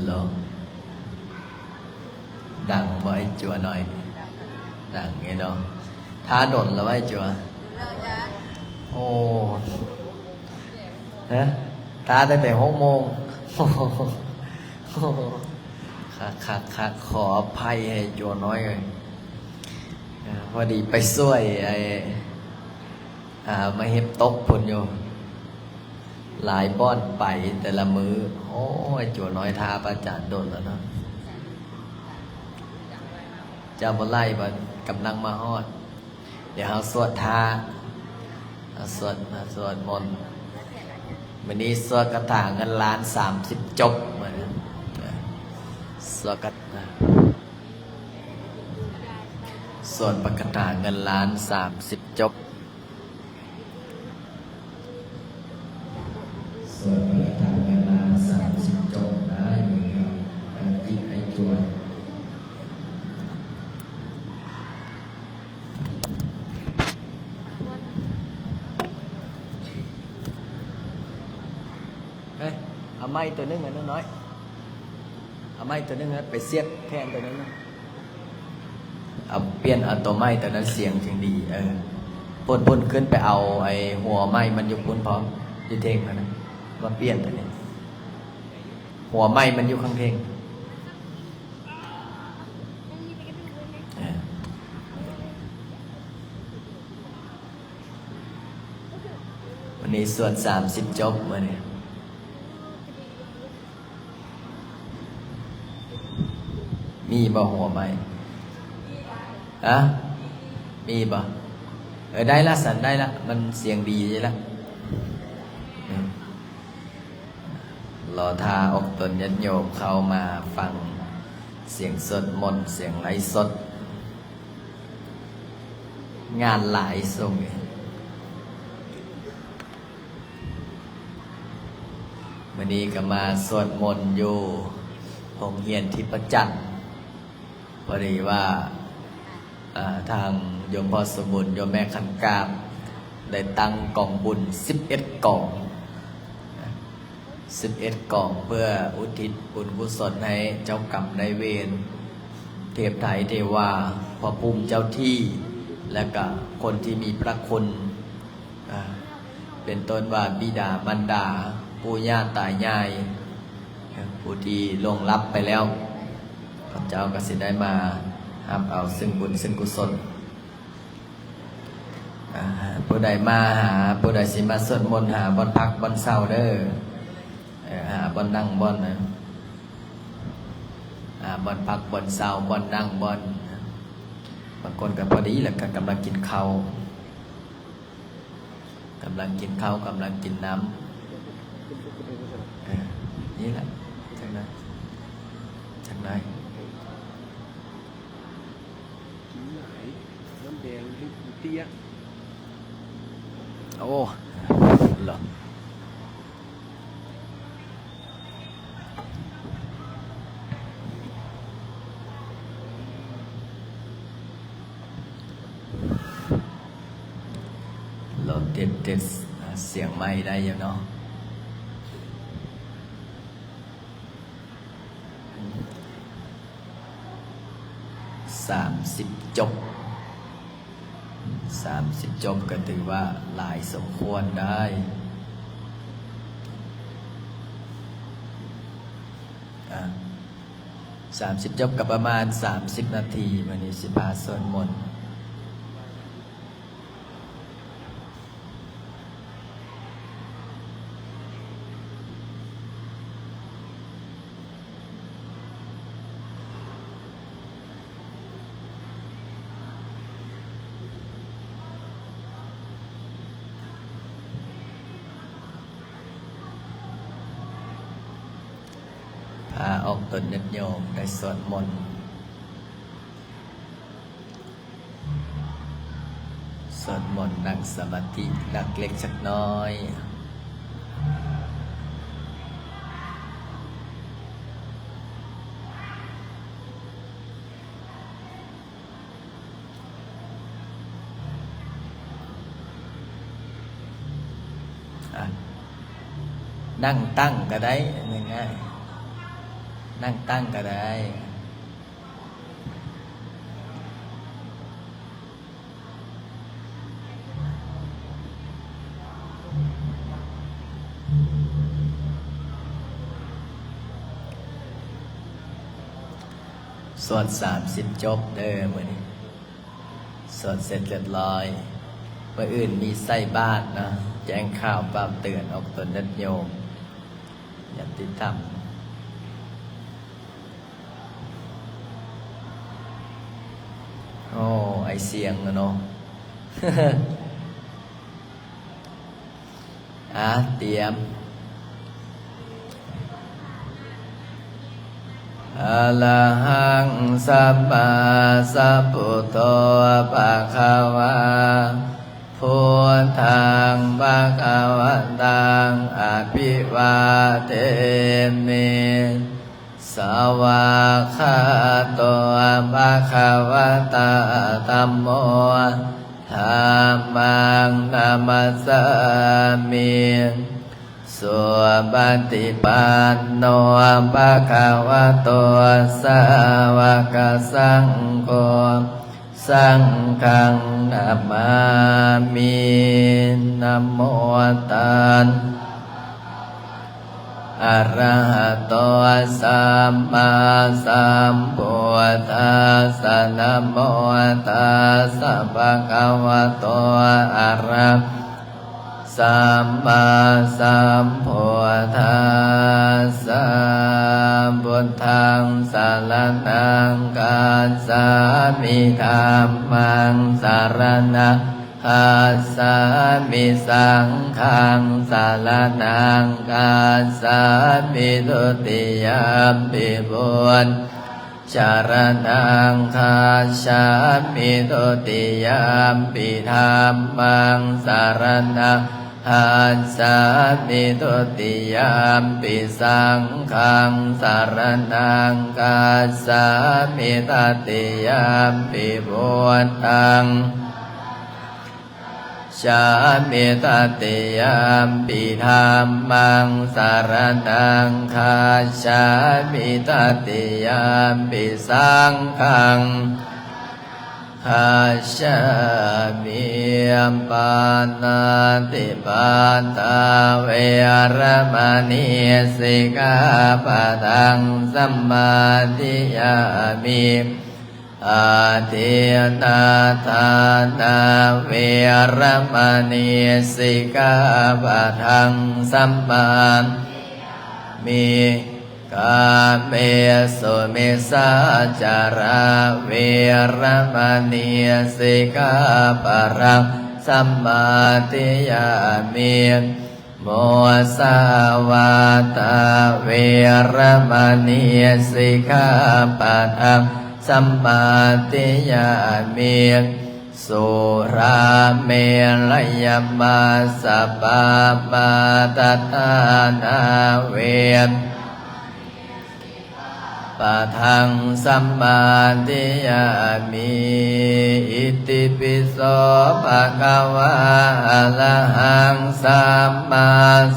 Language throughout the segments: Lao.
ໂລ ດັງບໍ່ໄອ້ຈົວນ້ອຍ? ດັງເດເນາະ. ຖ້າດົນແລ້ວໄອ້ຈົວ? ໂອ້ ຮະ? ຖ້າຕັ້ງແຕ່ຫົກໂມງ. ຄັກໆໆ ຂໍອະໄພໃຫ້ຈົວນ້ອຍເອີຍ. ເອີ ພໍດີໄປຊ່ວຍໄອ້ ອ່າ ມາເຮັດຕົກພຸ້ນຢູ່ ຫຼາຍບ່ອນໄປແຕ່ລະມື້. ໂອ້ຍ ຈົວນ້ອຍ ຖ້າພະອາຈານດົນແລ້ວເນາະ. ເຈົ້າບໍ່ໄລ່ບໍ່? ກຳລັງມາຮອດ. ດຽວເຮົາສວດຖ້າ ເຮົາສວດ ເຮົາສວດມົນ. ມື້ນີ້ສວດຄາຖາເງິນລ້ານສາມສິບຈົບ. ມື້ນີ້ສວດຄາ ສວດພະຄາຖາເງິນລ້ານສາມສິບຈົບ. ສວດພະຄາຖາເງິນລ້ານສາມສິບຈົບໄດ້ເລີຍ. ເອົາຈິດໃຫ້ຈວນ. ເອີ ເອົາໄມ້ຕົວໜຶ່ງ ອັນນ້ອຍໆ. ເອົາໄມ້ຕົວໜຶ່ງ ໄປສຽບແຂນຕົວນັ້ນນະ. ເອົາ ປ່ຽນເອົາຕົວໄມ້ຕົວນັ້ນ ສຽງຈຶ່ງດີ. ເອີ ພຸ້ນໆ ຂຶ້ນໄປເອົາໄອ້ຫົວໄມ້ມັນຢູ່ພຸ້ນພ້ອມ ຢູ່ເທິງຫັ້ນນະ. ມາປ່ຽນຕົວນີ້ ຫົວໄມ້ມັນຢູ່ຂ້າງເທິງ. ເອີ ວັນນີ້ສວດສາມສິບຈົບມື້ນີ້. ມີບໍ່ຫົວໄມ້? ຮະ? ມີບໍ່? ເອີ ໄດ້ລະ ສັນໄດ້ລະ ມັນສຽງດີຢູ່ລະ. ອືມ ລໍຖ້າອອກຕົນຍາດໂຍມເຂົ້າມາຟັງສຽງສວດມົນ ສຽງໄລສົດ. ງານຫຼາຍຊ່ວງນີ້. ມື້ນີ້ກໍມາສວດມົນຢູ່ໂຮງຮຽນທິບປະຈັນ. ພໍດີວ່າ ເອີ ທາງໂຍມພໍ່ສົມບູນ ໂຍມແມ່ຂັນກາບ ໄດ້ຕັ້ງກອງບຸນສິບເອັດກອງ ສິບເອັດກອງ ເພື່ອອຸທິດບຸນກຸສົນໃຫ້ເຈົ້າກຳນາຍເວນ, ເທບໄທເທວາ, ພະພູມເຈົ້າທີ່ ແລະ ກະຄົນທີ່ມີພະຄຸນ ອາ ເປັນຕົ້ນວ່າບິດາມານດາ, ປູ່ຍ່າຕາຍາຍ, ຜູ້ທີ່ລ່ວງລັບໄປແລ້ວ, ເຂົາເຈົ້າກໍຊິໄດ້ມາຮັບເອົາຊຶ່ງບຸນຊຶ່ງກຸສົນ. ອາ ຜູ້ໃດມາຫາ, ຜູ້ໃດຊິມາສວດມົນ, ຫາບ່ອນພັກບ່ອນເຊົາເດີ. ເອີ ຫາບ່ອນນັ່ງບ່ອນນະ, ຫາບ່ອນພັກບ່ອນເຊົາ, ບ່ອນນັ່ງບ່ອນ, ບາງຄົນກໍພໍດີແຫຼະ, ກໍກຳລັງກິນເຂົ້າ. ກຳລັງກິນເຂົ້າ ກຳລັງກິນນ້ຳ. ເອີ ນີ້ແຫຼະ ຈັ່ງໃດ ຈັ່ງໃດ. ນ້ຳແດງໃຫ້ເຕ້ຍ. ໂອ້ ເລີດ. ລອງເຕັດ ເຕັດ ສຽງໄມ້ໄດ້ຢູ່ເນາະ. ສາມສິບຈົບ. ສາມສິບຈົບກໍຖືວ່າຫຼາຍສົມຄວນໄດ້. ອາ ສາມສິບຈົບກໍປະມານສາມສິບນາທີ. ມື້ນີ້ຊິພາສວດມົນ. ພາອອກຕົນຍາດໂຍມໄດ້ສວດມົນ. ສວດມົນນັ່ງສະມາທິຫຼັກເລັກຈັກໜ້ອຍ. ອະ ນັ່ງຕັ້ງກໍໄດ້ ງ່າຍໆ. ນັ່ງຕັ້ງກໍໄດ້. ສວດສາມສິບຈົບເດີມື້ນີ້. ສວດເສັດຮຽບຮ້ອຍ. ມື້ອື່ນມີໃສ່ບາດເນາະ, ແຈ້ງຂ່າວປາບເຕືອນອອກຕົນຍາດໂຍມ ຍາດຕິທຳ. ໂອ້ ໄອສຽງເນາະ. ອາ ຕຽມ. ອະລະຫັງ ສຳມາສຳພຸດໂທ ພະຄະວາ, ພຸດທັງ ພະຄະວັນຕັງ ອະພິວາເທມິ. ສະວາກຂາໂຕ ພະຄະວະຕາ ທຳໂມ ທຳມັງ ນະມັດສາມິ. ສຸປະຕິປັນໂນ ພະຄະວະໂຕ ສາວະກະສັງໂຄ ສັງຄັງ ນະມາມິ. ນະໂມຕັດສະ ອະລະຫະໂຕ ສຳມາສຳພຸດທັດສະ. ນະໂມຕັດສະ ພະຄະວະໂຕ ອະລະ ສຳມາສຳພຸດທັດສະ. ພຸດທັງສະລະນັງຄັດສາມິ, ທັມມັງສະລະນັງຄັດສາມິ, ສັງຄັງສະລະນັງຄັດສາມິ, ທຸຕິຍຳປິ ພຸດ ສະລະນັງຄັດສາມິ, ທຸຕິຍຳປິ ທຳມັງສະລະນັງຄັດສາມິ, ທຸຕິຍຳປິ ສັງຄັງສະລະນັງຄັດສາມິ, ຕະຕິຍຳປິ ພຸດທັງ ສາມິ, ຕະຕິຍຳປິ ທຳມັງສະລະນັງຄັດສາມິ, ຕະຕິຍຳປິ ສັງຄັງຄັດສາມິ. ປານາຕິປາຕາ ເວລະມະນີ ສິກຂາປະທັງ ສະມາທິຍາມິ. ອາທິນນາທານາ ເວລະມະນີ ສິກຂາປະທັງ ສະມາທິຍາມິ. ກາເມສຸມິດສາຈາລາ ເວລະມະນີ ສິກຂາປະທັງ ສະມາທິຍາມິ. ມຸສາວາທາ ເວລະມະນີ ສິກຂາປະທັງ ສະມາທິຍາມິ. ສຸລາເມລະຍະມັດສະປາມາທະຖານາ ເວລະ ປະທັງ ສະມາທິຍາມິ. ອິຕິປິໂສ ພະຄະວາ ອະລະຫັງ ສຳມາ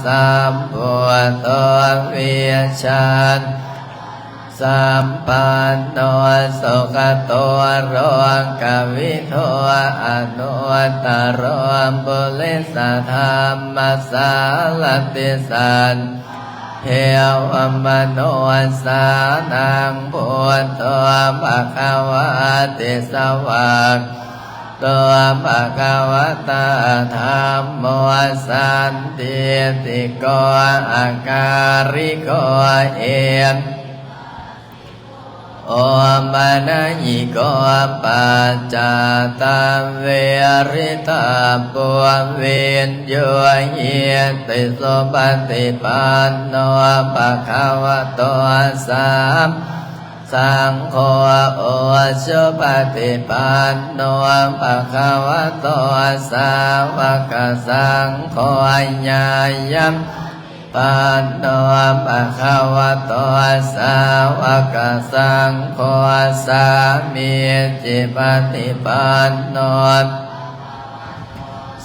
ສຳພຸດໂທ ວິຊາສຳປັນໂນ ສຸກະໂຕ ໂລກະວິທູ ອະນຸດຕະໂລ ປຸລິສະທຳມະສາລະຕິ ສັດ ເທວະມະນຸດສານັງ ພຸດໂທ ພະຄະວາຕິ ສະຫວາກ ໂຕ ພະຄະວະຕາ ທຳໂມ ສັນທິຕິໂກ ອາກາລິໂກ ເອ ໂອປະນະຍິໂກ ປັດຈະຕະເວລິຕະປຸ ວິນຍູຫິຕິ ສຸປະຕິປັນໂນ ພະຄະວະໂຕ ສາ ສັງໂຄ ອຸຊຸປະຕິປັນໂນ ພະຄະວະໂຕ ສາວະກະສັງໂຄ ຍາຍະ ປັນໂນ ພະຄະວະໂຕ ສາວະກະສັງໂຄ ສາມີຈິປະຕິປັນໂນ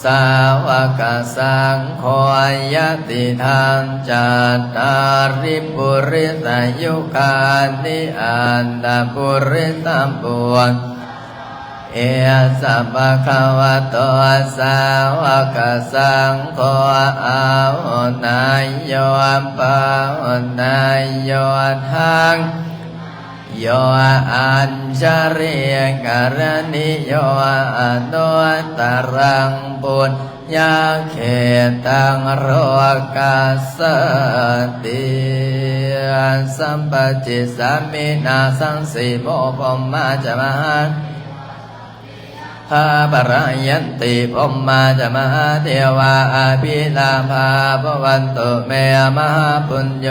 ສາວະກະສັງໂຄ ຍະຕິທັງ ຈັດຕາລິ ປຸລິສະຍຸຄານິ ອັດຕະປຸລິສະປຸ ເອສະ ພະຄະວະໂຕ ສາວະກະສັງໂຄ ອາຫຸເນຍໂຍ ປາຫຸເນຍໂຍ ທັງ ໂຍ ອັນຊະລີກະລະນິໂຍ ອະນຸດຕະລັງ ປຸນຍະເຂຕັງ ໂລກັດສາຕິ ສຳປະຈິດສາມິນາ ສັງສີໂມ ພົມມາຈະມະຫາ ພະ ປະລາຍັນຕິ ພົມມາຈະມະຫາເທວາ ອະພິລາພາ ພະວັນຕຸເມ ມະຫາປຸນໂຍ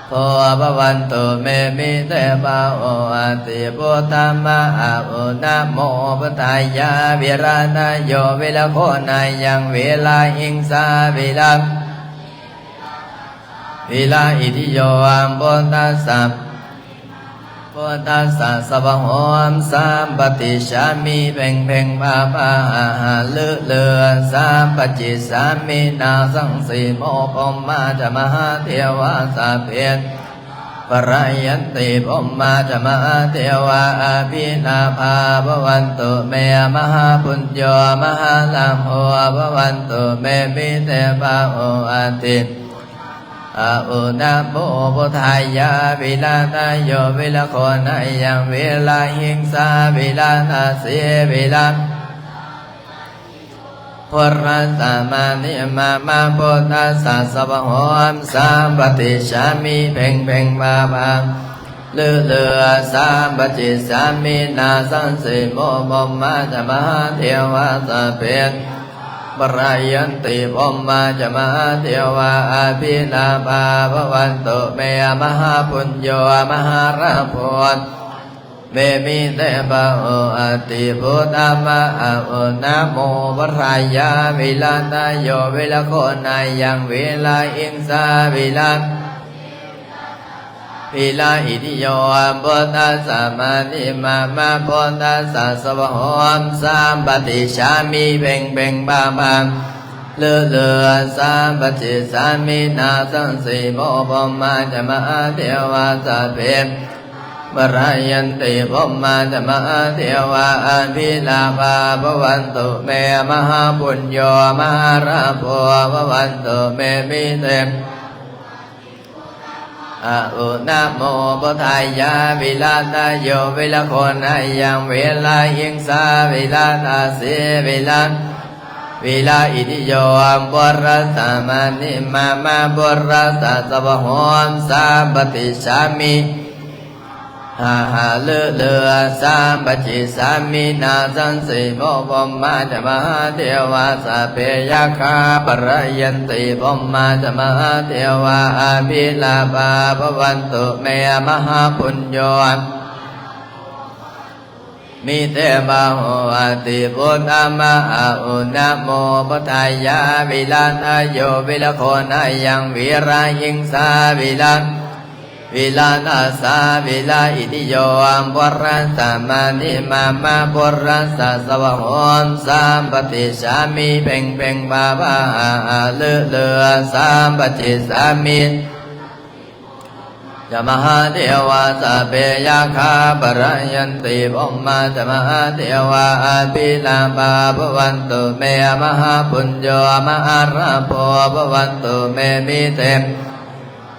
ໂພ ພະວັນຕຸເມ ມິເຕ ບາໂຫ ອະຕິ ພຸດທະມະ ອະໂຫ ນະໂມ ພຸດທາຍາ ວິລານະໂຍ ວິລະໂຄນາຍັງ ວິລາຫິງສາ ວິລາ ວິລາອິທິໂຍ ພຸດທັດສະ ພຸດທັດສະ ສະວະໂຫ ສຳປະຕິດສາມິ ເພັງເພັງ ພາພາ ຫະຫະລືລື ສຳປະຈິດສາມິນາ ສັງສີໂມ ພົມມາຈະມະຫາເທວາ ສະເພ ປະລາຍັນຕິ ພົມມາຈະມະຫາເທວາ ອະພິລາພາ ພະວັນຕຸເມ ມະຫາປຸນໂຍ ມະຫາລາໂພ ພະວັນຕຸເມ ມິເຕ ບາໂຫ ອະຕິ ອະໂອ ນະໂມ ພຸດທາຍາ ວິລານະໂຍ ວິລະໂຄນາຍັງ ວິລາຫິງສາ ວິລານະສີ ວິລາ ພຸດທະສະ ມະນິ ມະມະ ພຸດທັດສະ ສະວະໂຫ ສຳປະຕິດສາມິ ເພັງເພັງ ພາພາ ລືລື ສຳປະຈິດສາມິນາ ສັງສີໂມ ພົມມາຈະມະຫາເທວາ ສະເພ ປະລາຍັນຕິ ພົມມາຈະມະຫາເທວາ ອະພິລາພາ ພະວັນຕຸເມ ມະຫາປຸນໂຍ ມະຫາລາໂພ ເມ ມິເຕ ບາໂຫ ອະຕິ ພຸດທະມະ ອະໂອ ນະໂມ ພຸດທາຍາ ວິລານະໂຍ ວິລະໂຄນາຍັງ ວິລາຫິງສາ ວິລາ ວິລາອິທິໂຍ ພຸດທັດສະ ມະນິ ມະມະ ພຸດທັດສະ ສະວະໂຫ ສຳປະຕິດສາມິ ເພັງເພັງ ພາພາ ລືລື ສຳປະຈິດສາມິນາ ສັງສີໂມ ພົມມາຈະມະຫາເທວາ ສະເພ ປະລາຍັນຕິ ພົມມາຈະມະຫາເທວາ ອະພິລາພາ ພະວັນຕຸເມ ມະຫາປຸນໂຍ ມະຫາລາໂພ ພະວັນຕຸເມ ມິເຕ ອະໂອ ນະໂມ ພຸດທາຍາ ວິລານະໂຍ ວິລະໂຄນາຍັງ ວິລາຫິງສາ ວິລານະສີ ວິລາ ວິລາອິທິໂຍ ພຸດທັດສະ ມະນິ ມະມະ ພຸດທັດສະ ສະວະໂຫ ສຳປະຕິດສາມິ ຫະຫະລືລື ສຳປະຈິດສາມິນາ ສັງສີໂມ ພົມມາຈະມະຫາເທວາ ສະເພ ຍັກຂາ ປະລາຍັນຕິ ພົມມາຈະມະຫາເທວາ ອະພິລາພາ ພະວັນຕຸເມ ມະຫາປຸນໂຍ ມິເຕ ບາໂຫ ອະຕິ ພຸດທະມະ ອະໂອ ນະໂມ ພຸດທາຍາ ວິລານະໂຍ ວິລະໂຄນາຍັງ ວິລາຫິງສາ ວິລາ ວິລານະສາ ວິລາອິທິໂຍ ພຸດທັດສະ ມະນິ ມະມະ ພຸດທັດສະ ສະວະໂຫ ສຳປະຕິດສາມິ ເພັງເພັງ ພາພາ ຫະຫະລືລື ສຳປະຈິດສາມິ ຈະມະຫາເທວາ ສະເພ ຍັກຂາ ປະລາຍັນຕິ ພົມມາຈະມະຫາເທວາ ອະພິລາພາ ພະວັນຕຸເມ ມະຫາປຸນໂຍ ມະຫາລາໂພ ພະວັນຕຸເມ ມິເຕ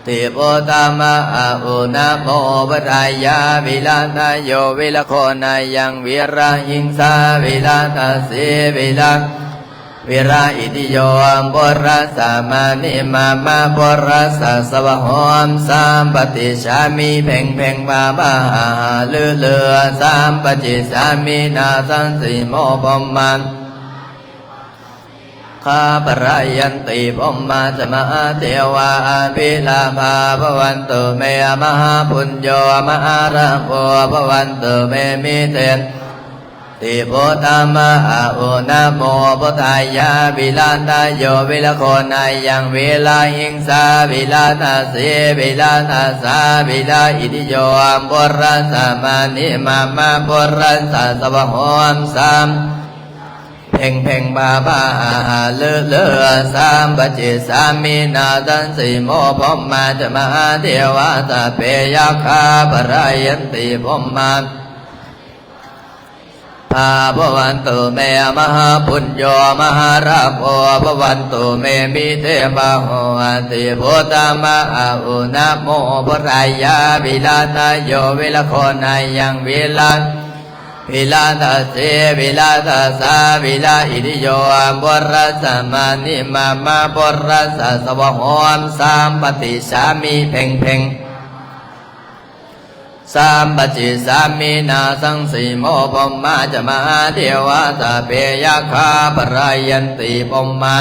ຕິ ພຸດທະມະ ອະໂອ ນະໂມ ພຸດທາຍາ ວິລານະໂຍ ວິລະໂຄນາຍັງ ວິລາຫິງສາ ວິລານະສີ ວິລາ ວິລາອິທິໂຍ ພຸດທັດສະ ມະນິ ມະມະ ພຸດທັດສະ ສະວະໂຫ ສຳປະຕິດສາມິ ເພັງເພັງ ພາພາ ຫະຫະລືລື ສຳປະຈິດສາມິນາ ສັງສີໂມ ພົມມາ ຄາ ປະລາຍັນຕິ ພົມມາຈະມະຫາເທວາ ອະພິລາພາ ພະວັນຕຸເມ ມະຫາປຸນໂຍ ມະຫາລາໂພ ພະວັນຕຸເມ ມິເຕ ຕິ ພຸດທະມະ ອະໂອ ນະໂມ ພຸດທາຍາ ວິລານະໂຍ ວິລະໂຄນາຍັງ ວິລາຫິງສາ ວິລານະສີ ວິລານະສາ ວິລາອິທິໂຍ ພຸດທັດສະ ມະນິ ມະມະ ພຸດທັດສະ ສະວະໂຫ ສຳ ເພັງເພັງ ພາພາ ຫາຫາລືລື ສຳປະຈິດສາມິ ນາສັງສີໂມ ພົມມາຈະມະຫາເທວາ ສັບເພຍັກຂາ ປະລາຍັນຕິ ພົມມາ ພາ ພະວັນຕຸເມ ມະຫາປຸນໂຍ ມະຫາລາໂພ ພະວັນຕຸເມ ມິເຕ ບາໂຫ ອະຕິພຸດທະມະອາອຸ ນະໂມພຸດທາຍາ ວິລາທະໂຍ ວິລະໂຄນາຍັງ ວິລາ ວິລາທະເສ ວິລາທະສາ ວິລາອິຕິໂຍ ປຸດທະສະມານິມາມະ ປຸດທະສະສະວະໂຫມ ສຳປະຕິສາມິ ເພັງເພັງ ສຳປະຈິດສາມິ ນາສັງສີໂມ ພົມມາຈະມະຫາເທວາ ສັບເພຍັກຂາ ປະລາຍັນຕິ ພົມມາ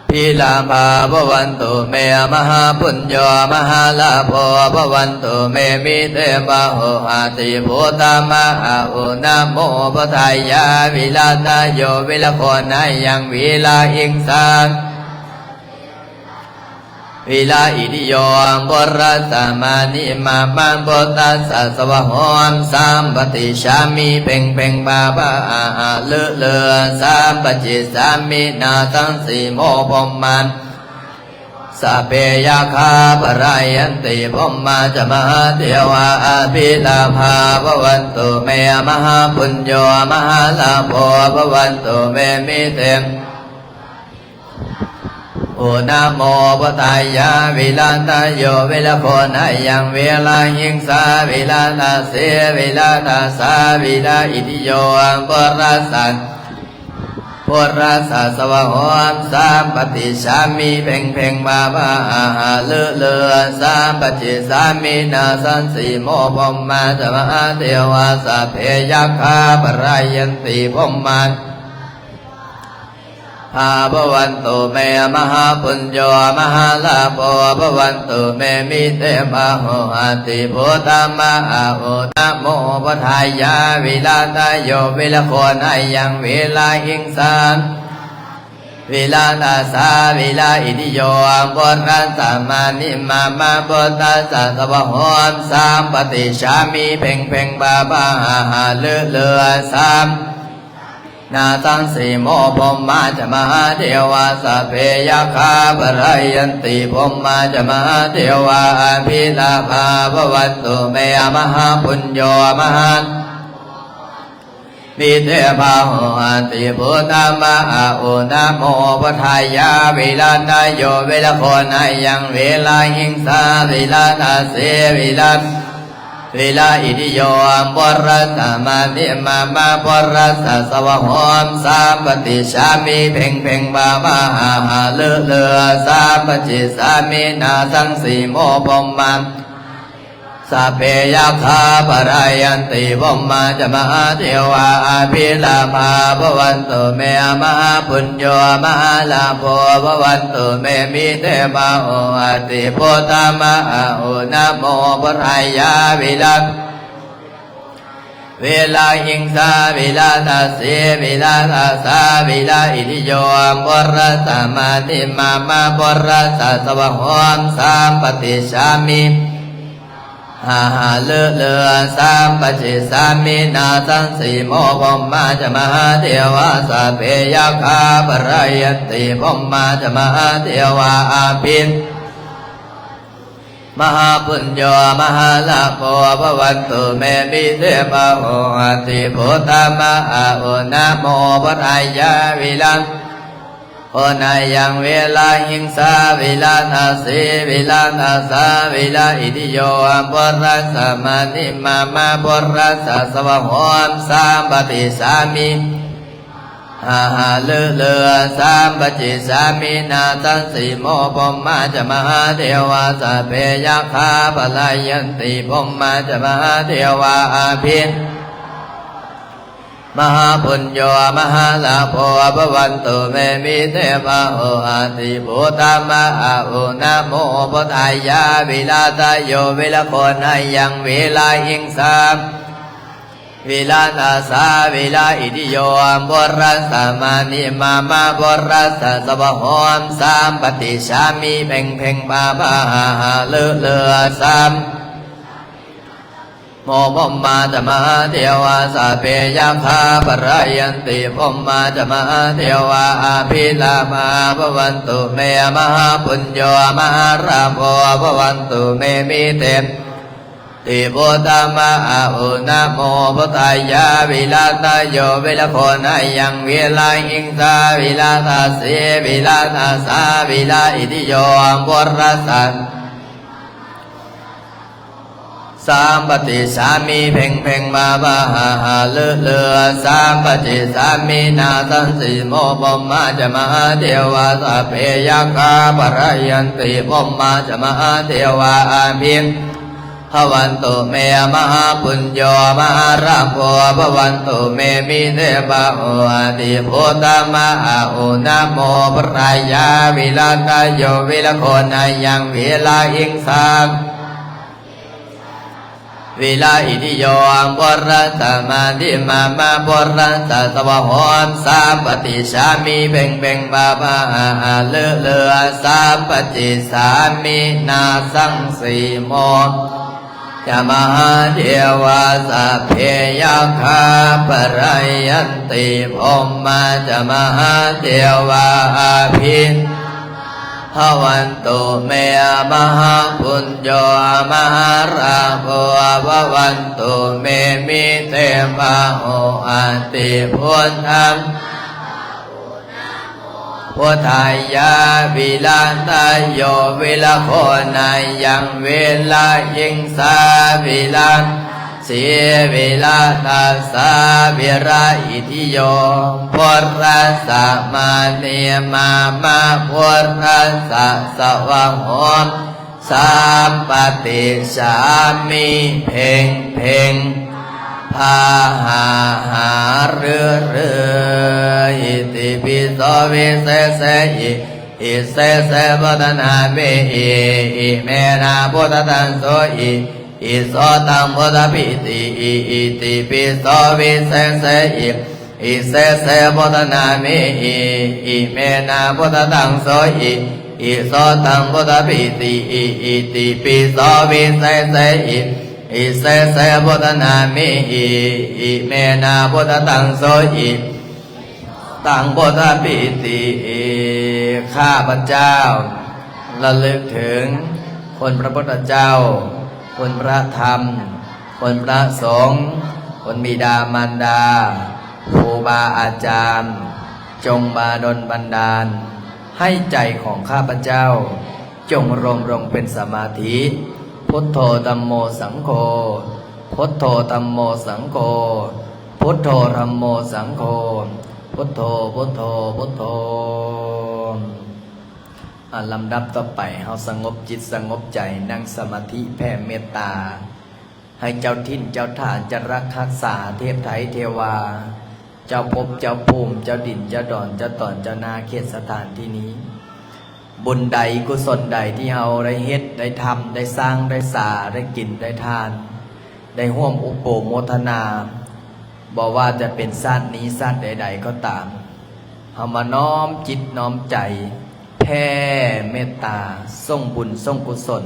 ພິລາພາ ພະວັນຕຸເມ ມະຫາປຸນໂຍ ມະຫາລາໂພ ພະວັນຕຸເມ ມິເຕ ບາໂຫ ອະຕິພຸດທະມະອາອຸ ນະໂມພຸດທາຍາ ວິລາທະໂຍ ວິລະໂຄນາຍັງ ວິລາຫິງສາ ວິລາອິຕິໂຍ ປຸດທະສະມານິມາມະ ປຸດທະສະສະວະໂຫມ ສຳປະຕິສາມິ ເພັງເພັງ ພາພາ ຫາຫາລືລື ສຳປະຈິດສາມິ ນາສັງສີໂມ ພົມມາ ສັບເພຍັກຂາ ປະລາຍັນຕິ ພົມມາຈະມະຫາເທວາ ອະພິລາພາ ພະວັນຕຸເມ ມະຫາປຸນໂຍ ມະຫາລາໂພ ພະວັນຕຸເມ ມິເຕ ໂອ ນະໂມພຸດທາຍາ ວິລາທະໂຍ ວິລະໂຄນາຍັງ ວິລາຫິງສາ ວິລາທະເສ ວິລາທະສາ ວິລາອິຕິໂຍ ປຸດທະສະ ພຸດທະສະສະວະໂຫມ ສຳປະຕິສາມິ ເພັງເພັງ ພາພາ ຫາຫາລືລື ສຳປະຈິດສາມິ ນາສັງສີໂມ ພົມມາຈະມະຫາເທວາ ສັບເພຍັກຂາ ປະລາຍັນຕິ ພົມມາ ພາ ພະວັນຕຸເມ ມະຫາປຸນໂຍ ມະຫາລາໂພ ພະວັນຕຸເມ ມິເຕ ບາໂຫ ອະຕິພຸດທະມະອາອຸ ນະໂມພຸດທາຍາ ວິລາທະໂຍ ວິລະໂຄນາຍັງ ວິລາຫິງສາ ວິລາທະສາ ວິລາອິຕິໂຍ ປຸດທະສະມານິມາມະ ພຸດທະສະສະວະໂຫມ ສຳປະຕິສາມິ ເພັງເພັງ ພາພາ ຫາຫາລືລື ສຳ ນາສັງສີໂມ ພົມມາຈະມະຫາເທວາ ສັບເພຍັກຂາ ປະລາຍັນຕິ ພົມມາຈະມະຫາເທວາ ອະພິລາພາ ພະວັນຕຸເມ ມະຫາປຸນໂຍ ມະຫາ ມິເຕ ພາໂຫ ອະຕິພຸດທະມະອາອຸ ນະໂມພຸດທາຍາ ວິລາທະໂຍ ວິລະໂຄນາຍັງ ວິລາຫິງສາ ວິລາທະເສ ວິລາ ວິລາອິຕິໂຍ ປຸດທະສະມານິມາມະ ປຸດທະສະສະວະໂຫມ ສຳປະຕິສາມິ ເພັງເພັງ ພາພາ ຫາຫາລືລື ສຳປະຈິດສາມິ ນາສັງສີໂມ ພົມມາ ສັບເພຍັກຂາ ປະລາຍັນຕິ ພົມມາຈະມະຫາເທວາ ອະພິລາພາ ພະວັນຕຸເມ ມະຫາປຸນໂຍ ມະຫາລາໂພ ພະວັນຕຸເມ ມິເຕ ພາໂຫ ອະຕິພຸດທະມະອາອຸ ນະໂມພຸດທາຍາ ວິລາ ວິລາຫິງສາ ວິລາທະເສ ວິລາທະສາ ວິລາອິຕິໂຍ ປຸດທະສະມານິມາມະ ປຸດທະສະສະວະໂຫມ ສຳປະຕິສາມິ ຫາຫາລືລື ສຳປະຈິດສາມິ ນາສັງສີໂມ ພົມມາຈະມະຫາເທວາ ສັບເພຍັກຂາ ປະລາຍັນຕິ ພົມມາຈະມະຫາເທວາ ອະພິ ມະຫາປຸນໂຍ ມະຫາລາໂພ ພະວັນຕຸເມ ມິເຕ ພາໂຫ ອະຕິພຸດທະມະອາອຸ ນະໂມພຸດທາຍາ ວິລາ ໂຄນາຍັງ ວິລາຫິງສາ ວິລາທະເສ ວິລາທະສາ ວິລາອິຕິໂຍ ປຸດທະສະມານິມາມະ ປຸດທະສະສະວະໂຫມ ສຳປະຕິສາມິ ຫາຫາລືລື ສຳປະຈິດສາມິ ນາສັງສີໂມ ພົມມາຈະມະຫາເທວາ ສັບເພຍັກຂາ ປະລາຍັນຕິ ພົມມາຈະມະຫາເທວາ ອະພິ ມະຫາປຸນໂຍ ມະຫາລາໂພ ພະວັນຕຸເມ ມິເຕ ພາໂຫ ອະຕິພຸດທະມະອາອຸ ນະໂມພຸດທາຍາ ວິລາທະໂຍ ວິລະໂຄນາຍັງ ວິລາຫິງສາ ວິລາທະສາ ວິລາອິຕິໂຍ ປຸດທະສະມານິມາມະ ປຸດທະສະສະວະໂຫມ ສຳປະຕິສາມິ ເພັງເພັງ ພາພາ ຫາຫາລືລື ສຳ โม พรหมาจะมหาเทวา สัพเพยักขาปะระยันติ พรหมาจะมหาเทวา อภิรามาภวันตุเม มหาปุญโญ มหาลาโภภวันตุเม มิเต ติ พุทธมาอาหุ นะโมพุทธายา วิรัตโย วิรโค นายัง วิรหิงสา วิรทัสสี วิรทัสสา วิรอิทิโย พุทธัสสะ สัมปติสสามิ เพ็งเพ็ง บาบา หาหา ฤฤ สัมปติสสามิ นาสังสีโม พรหมาจะมหาเทวา สัพเพยักขาปะระยันติ พรหมาจะมหาเทวา อภิ ภวันตุเม มหาปุญโญ มหาลาโภ ภวันตุเม มิเต บาโห ติ พุทธมาอาหุ นะโมพุทธายา วิรัตโย วิรโค นายัง วิรหิงสา วิรอิทิโย พุทธัสสะ มาทิมามา พุทธัสสะ สวาโห สัมปติสสามิ เพ็งเพ็ง บาบา หาหา ฤฤ สัมปติสสามิ นาสังสีโม จะมหาเทวา สัพเพยักขาปะระยันติ พรหมาจะมหาเทวา อภิ ภวันตุเม มหาปุญโญ มหาลาโภ ภวันตุเม มิเต บาโห อติ พุทธัง พุทธายา วิรัตโย วิรโค นายัง วิรหิงสา วิรสี วิรทัสสา วิรอิทิโย พุทธัสสะ มาทิมามา พุทธัสสะ สวาโห สัมปติสสามิ เพ็งเพ็ง พาหาหา ฤฤ อิติปิโส วิเศษเสหิ อิเศษเส พุทธนามิ อิ อิเมนะ พุทธัสสะ โสหิ อิโสตัง พุทธปีติ อิ อิติปิโส วิเศษเสหิ อิเศษเส พุทธนามิ อิ อิเมนะ พุทธัสสะ โสหิ อิโสตัง พุทธปีติ อิ อิติปิโส วิเศษเสหิ อิเศษเส พุทธนามิ อิ อิเมนะ พุทธัสสะ โสหิ ตัง พุทธปีติ ข้าพเจ้าระลึกถึงคุณพระพุทธเจ้า คุณพระธรรม คุณพระสงฆ์ คุณบิดามารดา ครูบาอาจารย์ จงมาดลบันดาลให้ใจของข้าพเจ้า จงรวมลงเป็นสมาธิ พุทโธธัมโมสังโฆ พุทโธธัมโมสังโฆ พุทโธธัมโมสังโฆ พุทโธ พุทโธ พุทโธ อ่า ลำดับต่อไป เฮาสงบจิตสงบใจ นั่งสมาธิแผ่เมตตา ให้เจ้าถิ่นเจ้าฐาน เจ้ารักษา เทพไทยเทวา เจ้าภพเจ้าภูมิ เจ้าดินเจ้าดอน เจ้าตอน เจ้านาเขตสถานที่นี้ บุญใดกุศลใดที่เฮาได้เฮ็ด ได้ทำ ได้สร้าง ได้สา ได้กิน ได้ทาน ได้ร่วมอุปโภคโมทนา บ่ว่าจะเป็นชาตินี้ชาติใดๆก็ตาม เฮามาน้อมจิตน้อมใจ แผ่เมตตา ส่งบุญส่งกุศล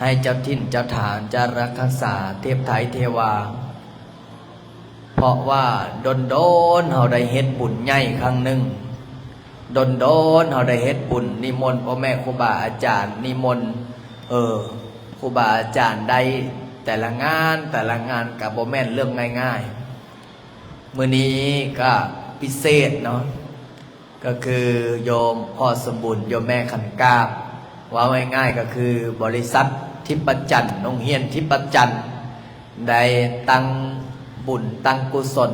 ให้เจ้าถิ่นเจ้าฐาน เจ้ารักษา เทพไทยเทวา เพราะว่าดนๆ เฮาได้เฮ็ดบุญใหญ่ครั้งหนึ่ง ดนๆ เฮาได้เฮ็ดบุญ นิมนต์พ่อแม่ครูบาอาจารย์ นิมนต์ เออ ครูบาอาจารย์ได้แต่ละงาน แต่ละงานก็บ่แม่นเรื่องง่ายๆ มื้อนี้ก็พิเศษเนาะ ก็คือโยมพ่อสมบูรณ์ โยมแม่ขันกาบ เว้าง่ายๆ ก็คือบริษัททิพย์ประจันทร์ โรงเรียนทิพย์ประจันทร์ ได้ตั้งบุญตั้งกุศล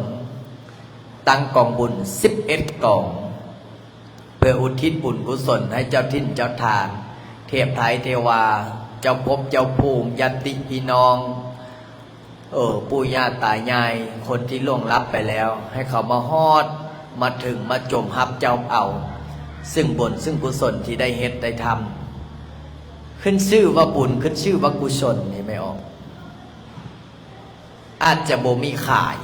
ตั้งกองบุญสิบเอ็ดกอง เพื่ออุทิศบุญกุศลให้เจ้าถิ่นเจ้าฐาน เทพไทยเทวา เจ้าภพเจ้าภูมิ ญาติพี่น้อง เออ ปู่ย่าตายาย คนที่ล่วงลับไปแล้ว ให้เขามาฮอด มาถึง มาจมฮับจมเอา ซึ่งบุญซึ่งกุศลที่ได้เฮ็ดได้ทำ ขึ้นชื่อว่าบุญ ขึ้นชื่อว่ากุศลนี่ แม่ออก อาจจะบ่มีขาย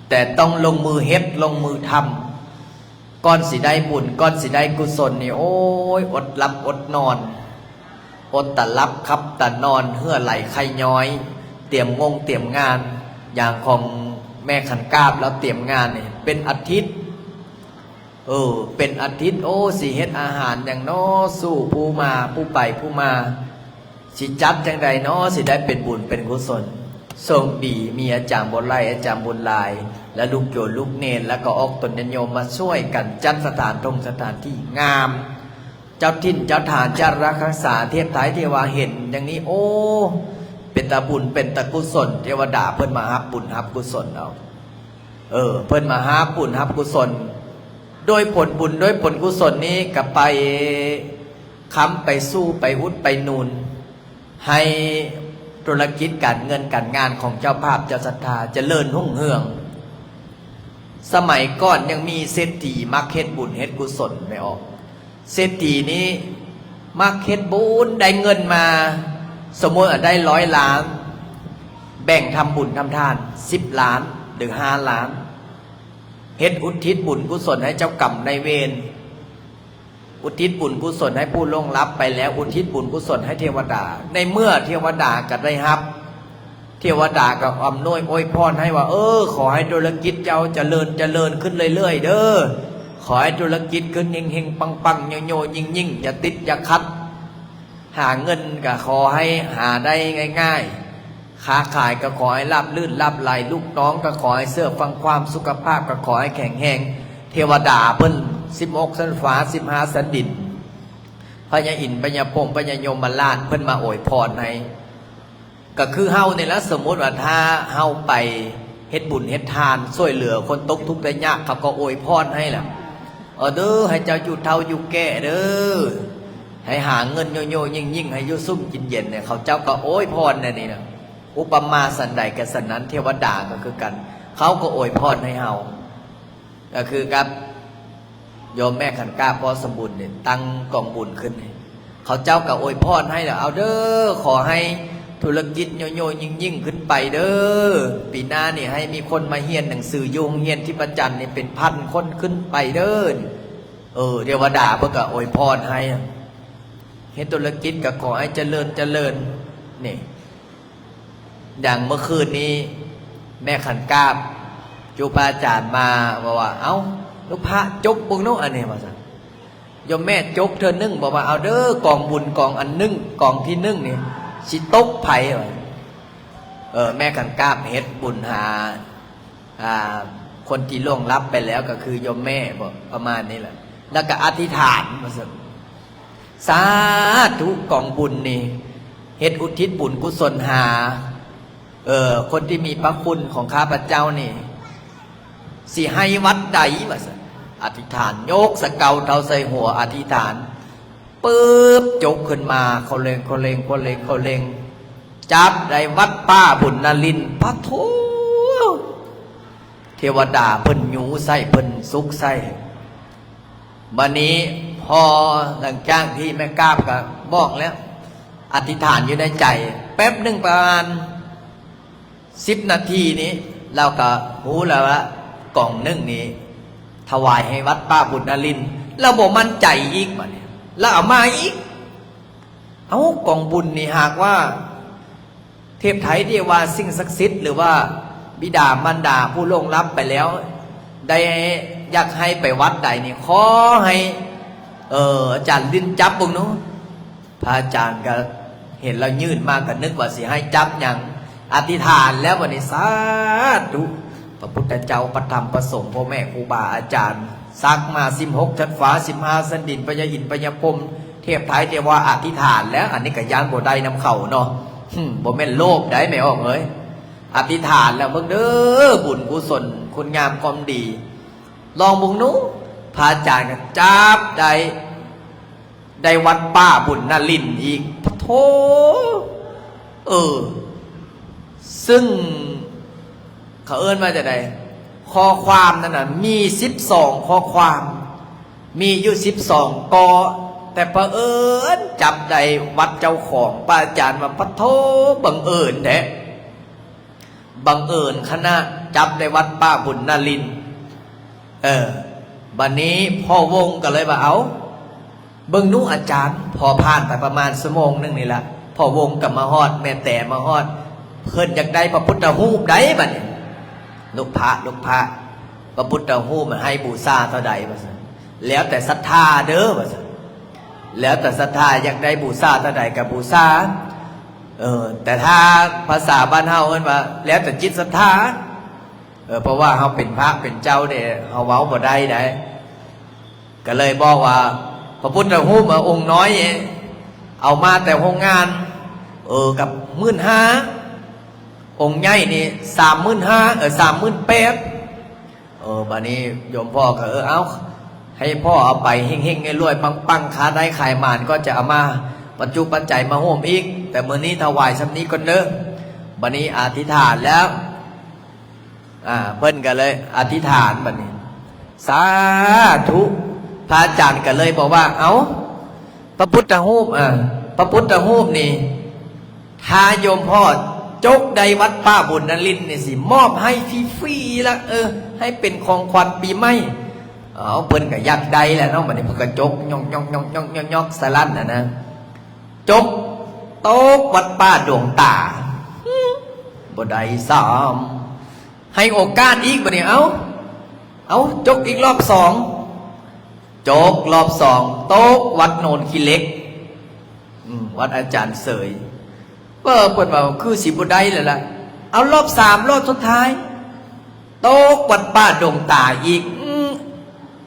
แต่ต้องลงมือเฮ็ด ลงมือทำ ก่อนสิได้บุญ ก่อนสิได้กุศลนี่ โอ้ย อดหลับอดนอน อดตาหลับขับตานอน เหื่อไหลไขย้อย ຕຽມງົງຕຽມງານ ຢ່າງຂອງແມ່ຂັນກາບລາວຕຽມງານນີ້ເປັນອາທິດ ເອີ ເປັນອາທິດ ໂອ້ ຊິເຮັດອາຫານຫຍັງນໍ ສູ່ຜູ້ມາ ຜູ້ໄປຜູ້ມາ ຊິຈັດຈັ່ງໃດນໍ ຊິໄດ້ເປັນບຸນເປັນກຸສົນ. ໂຊກດີມີອາຈານບຸນໄຫຼ ອາຈານບຸນຫຼາຍ ແລະ ລູກໂຍມລູກເນນ ແລ້ວກໍອອກຕົນຍາດໂຍມມາຊ່ວຍກັນຈັດສະຖານທົ່ງສະຖານທີ່ງາມ. ເຈົ້າຖິ່ນເຈົ້າຖານຈາກລັກຮັກສາເທບໄທທີ່ວ່າເຫັນຢ່າງນີ້ ໂອ້ ເປັນຕາບຸນເປັນຕາກຸສົນ ເທວະດາເພິ່ນມາຮັບບຸນຮັບກຸສົນເອົາ ເອີ ເພິ່ນມາຮັບບຸນຮັບກຸສົນ ໂດຍຜົນບຸນໂດຍຜົນກຸສົນນີ້ກໍໄປຄ້ຳໄປຊູໄປອຸດໄປໜູນ ໃຫ້ທຸລະກິດການເງິນການງານຂອງເຈົ້າພາບເຈົ້າສັດທາຈະເລີນຮຸ່ງເຮືອງ. ສະໄໝກ່ອນຍັງມີເສດຖີມັກເຮັດບຸນເຮັດກຸສົນ ແມ່ອອກ ເສດຖີນີ້ມັກເຮັດບຸນ ໄດ້ເງິນມາ ສົມມຸດວ່າໄດ້ຮ້ອຍລ້ານ ແບ່ງທຳບຸນທຳທານສິບລ້ານ ຫຼື ຫ້າລ້ານ ເຮັດອຸທິດບຸນກຸສົນໃຫ້ເຈົ້າກຳນາຍເວນ ອຸທິດບຸນກຸສົນໃຫ້ຜູ້ລ່ວງລັບໄປແລ້ວ ອຸທິດບຸນກຸສົນໃຫ້ເທວະດາ. ໃນເມື່ອເທວະດາກໍໄດ້ຮັບ ເທວະດາກໍອຳນວຍອວຍພອນໃຫ້ວ່າ ເອີ ຂໍໃຫ້ທຸລະກິດເຈົ້າຈະເລີນ ຈະເລີນຂຶ້ນເລື້ອຍໆເດີ ຂໍໃຫ້ທຸລະກິດຂຶ້ນເຮັງໆປັງໆ ໂຍໆຍິ່ງໆ ຢ່າຕິດຢ່າຂັດ ຫາເງິນກໍຂໍໃຫ້ຫາໄດ້ງ່າຍໆ ຄ້າຂາຍກໍຂໍໃຫ້ລາບລື່ນລາບໄຫຼ ລູກນ້ອງກໍຂໍໃຫ້ເຊື່ອຟັງຄວາມ ສຸຂະພາບກໍຂໍໃຫ້ແຂງແຮງ. ເທວະດາເພິ່ນສິບຫົກຊັ້ນຟ້າ ສິບຫ້າຊັ້ນດິນ ພະຍາອິນ ພະຍາພົມ ພະຍາຍົມມະລາດ ເພິ່ນມາອວຍພອນໃຫ້. ກໍຄືເຮົານີ້ລະ ສົມມຸດວ່າຖ້າເຮົາໄປເຮັດບຸນເຮັດທານ ຊ່ວຍເຫຼືອຄົນຕົກທຸກໄດ້ຍາກ ເຂົາກໍອວຍພອນໃຫ້ລະ ເອີ ເດີ ໃຫ້ເຈົ້າຢູ່ເຖົ້າຢູ່ແກ່ເດີ ໃຫ້ຫາເງິນໂຍໆຍິ່ງໆ ໃຫ້ຢູ່ສຸ່ມກິນເຢັນ ເຂົາເຈົ້າກໍອວຍພອນແນວນີ້ນະ. ອຸປະມາສັນໃດກໍສັນນັ້ນ ເທວະດາກໍຄືກັນ ເຂົາກໍອວຍພອນໃຫ້ເຮົາ. ກໍຄືກັບໂຍມແມ່ຂັນກາບ ພໍ່ສົມບູນນີ້ ຕັ້ງກອງບຸນຂຶ້ນ ເຂົາເຈົ້າກໍອວຍພອນໃຫ້ລະ ເອົາເດີ ຂໍໃຫ້ທຸລະກິດໂຍໆຍິ່ງໆຂຶ້ນໄປເດີ ປີໜ້ານີ້ໃຫ້ມີຄົນມາຮຽນໜັງສືຢູ່ໂຮງຮຽນທິບປະຈັນນີ້ເປັນພັນຄົນຂຶ້ນໄປເດີ. ເອີ ເທວະດາເພິ່ນກໍອວຍພອນໃຫ້ ເຮັດທຸລະກິດກໍຂໍໃຫ້ຈະເລີນ ຈະເລີນນີ້. ຢ່າງເມື່ອຄືນນີ້ ແມ່ຂັນກາບ ຈຸພະອາຈານມາ ເວົ້າວ່າ ເອົ້າ ລູກພະຈົກເບິ່ງເນາະ ອັນນີ້ວ່າຊັ້ນ. ໂຍມແມ່ຈົກເທື່ອໜຶ່ງ ບອກວ່າ ເອົາເດີ ກອງບຸນກອງອັນໜຶ່ງ ກອງທີໜຶ່ງນີ້ ຊິຕົກໃຜວ່າ. ເອີ ແມ່ຂັນກາບເຮັດບຸນຫາ ອ່າ ຄົນທີ່ລ່ວງລັບໄປແລ້ວ ກໍຄືໂຍມແມ່ ປະມານນີ້ແຫຼະ ແລ້ວກໍອະທິຖານວ່າຊັ້ນ. ສາທຸ ກອງບຸນນີ້ ເຮັດອຸທິດບຸນກຸສົນຫາ ເອີ ຄົນທີ່ມີພະຄຸນຂອງຂ້າພະເຈົ້ານີ້ ຊິໃຫ້ວັດໃດວ່າຊັ້ນ. ອະທິຖານ ຍົກສະເກົາເທົາໃສ່ຫົວ ອະທິຖານ ປຶບ ຈົກຂຶ້ນມາ ເຂົາເລັງ ເຂົາເລັງ ເຂົາເລັງ ເຂົາເລັງ ຈັບໄດ້ວັດປ່າບຸນນະລິນ. ປະໂທ ເທວະດາເພິ່ນຍູ້ໃສ່ ເພິ່ນສຸກໃສ່. ບັດນີ້ພໍຫຼັງຈາກທີ່ແມ່ກາບກໍບອກແລ້ວ ອະທິຖານຢູ່ໃນໃຈ ແປັບໜຶ່ງປະມານສິບນາທີນີ້ ລາວກໍຮູ້ແລ້ວວ່າກອງໜຶ່ງນີ້ຖວາຍໃຫ້ວັດປ່າບຸນນະລິນ. ລາວບໍ່ໝັ້ນໃຈອີກ ບັດນີ້ລາວເອົາມາອີກ. ເອົ້າ ກອງບຸນນີ້ຫາກວ່າ ເທບໄທທີ່ວ່າສິ່ງສັກສິດ ຫຼືວ່າບິດາມານດາຜູ້ລ່ວງລັບໄປແລ້ວ ໄດ້ຢາກໃຫ້ໄປວັດໃດນີ້ ຂໍໃຫ້ ເອີ ອາຈານລິນຈັບເບິ່ງເນາະ. ພະອາຈານກໍເຫັນລາວຍື່ນມາ ກໍນຶກວ່າຊິໃຫ້ຈັບຫຍັງ ອະທິຖານແລ້ວ. ບັດນີ້ສາທຸ ພະພຸດທະເຈົ້າ ພະທຳ ພະສົງ ພໍ່ແມ່ຄູບາອາຈານ ສັກມາສິບຫົກຊັ້ນຟ້າ ສິບຫ້າຊັ້ນດິນ ພະຍາອິນ ພະຍາພົມ ເທບໄທເທວາ ອະທິຖານແລ້ວ. ອັນນີ້ກໍຢ້ານບໍ່ໄດ້ນຳເຂົາເນາະ ຫຶ ບໍ່ແມ່ນໂລບໃດແມ່ອອກເອີຍ. ອະທິຖານແລ້ວເບິ່ງເດີ ບຸນກຸສົນ ຄຸນງາມຄວາມດີ ລອງເບິ່ງດູ. ພະອາຈານກໍຈັບໄດ້ ໄດ້ວັດປ່າບຸນນະລິນອີກ ປະໂທ ເອີ ຊຶ່ງ ເຂົາເອີ້ນວ່າຈັ່ງໃດ ຂໍ້ຄວາມນັ້ນນະ ມີສິບສອງຂໍ້ຄວາມ ມີຢູ່ສິບສອງກໍ ແຕ່ປະເອີນຈັບໄດ້ວັດເຈົ້າຂອງ. ພະອາຈານວ່າ ປະໂທ ບັງເອີນແທ້ ບັງເອີນຂະໜາດ ຈັບໄດ້ວັດປ່າບຸນນະລິນ. ເອີ ບັດນີ້ພໍ່ວົງກໍເລີຍວ່າ ເອົ້າ ເບິ່ງດູອາຈານ. ພໍຜ່ານໄປປະມານຊົ່ວໂມງໜຶ່ງນີ້ລະ ພໍ່ວົງກໍມາຮອດ ແມ່ແຕມາຮອດ ເພິ່ນຢາກໄດ້ພະພຸດທະຮູບໃດບັດນີ້ ລູກພະ ລູກພະ ພະພຸດທະຮູບໃຫ້ບູຊາເທົ່າໃດວ່າຊັ້ນ ແລ້ວແຕ່ສັດທາເດີວ່າຊັ້ນ ແລ້ວແຕ່ສັດທາ ຢາກໄດ້ບູຊາເທົ່າໃດກໍບູຊາ ເອີ ແຕ່ຖ້າພາສາບ້ານເຮົາເອີ້ນວ່າ ແລ້ວແຕ່ຈິດສັດທາ ເອີ ເພາະວ່າເຮົາເປັນພະເປັນເຈົ້າເດ້ ເຮົາເວົ້າບໍ່ໄດ້ໃດ ກໍເລີຍບອກວ່າ ພະພຸດທະຮູບອົງນ້ອຍ ເອົາມາແຕ່ໂຮງງານ ເອີ ກັບໝື່ນຫ້າ ອົງໃຫຍ່ນີ້ສາມໝື່ນຫ້າ ເອີ ສາມໝື່ນແປດ ເອີ ບາດນີ້ໂຍມພໍ່ກໍ ເອີ ເອົາ ໃຫ້ພໍ່ເອົາໄປເຮັງໆ ລວຍໆ ປັງໆ ຄ້າໄດ້ຂາຍໝານກໍຈະເອົາມາປັດຈຸປັດໄຈມາໂຮມອີກ ແຕ່ມື້ນີ້ຖວາຍສ່ຳນີ້ກ່ອນເດີ ບາດນີ້ອະທິຖານແລ້ວ ອ່າ ເພິ່ນກໍເລີຍອະທິຖານບັດນີ້ ສາທຸ ພະອາຈານກໍເລີຍບອກວ່າ ເອົາ ພະພຸດທະຮູບ ເອີ ພະພຸດທະຮູບນີ້ ຖ້າໂຍມພໍ່ຈົກໄດ້ວັດປ່າບຸນນະລິນນີ້ ຊິມອບໃຫ້ຟຣີໆລະ ເອີ ໃຫ້ເປັນຂອງຂວັນປີໃໝ່ ເອົາ ເພິ່ນກໍຢາກໄດ້ແຫຼະເນາະ ບັດນີ້ເພິ່ນກໍຈົກ ຍອກໆໆໆ ສະຫຼັ້ນຫັ້ນນະ ຈົກຕົກວັດປ່າດວງຕາ ບໍ່ໄດ້ຊ້ຳ ໃຫ້ໂອກາດອີກບັດນີ້ ເອົາ ເອົາ ຈົກອີກລອບສອງ ຈົກລອບສອງ ຕົກວັດໂນນຂີ້ເຫຼັກ ອືມ ວັດອາຈານເສີຍ ເອີ ເພິ່ນວ່າຄືຊິບໍ່ໄດ້ແລ້ວລະ ເອົາລອບສາມ ລອບສຸດທ້າຍ ຕົກວັດປ່າດົງຕາອີກ ອືມ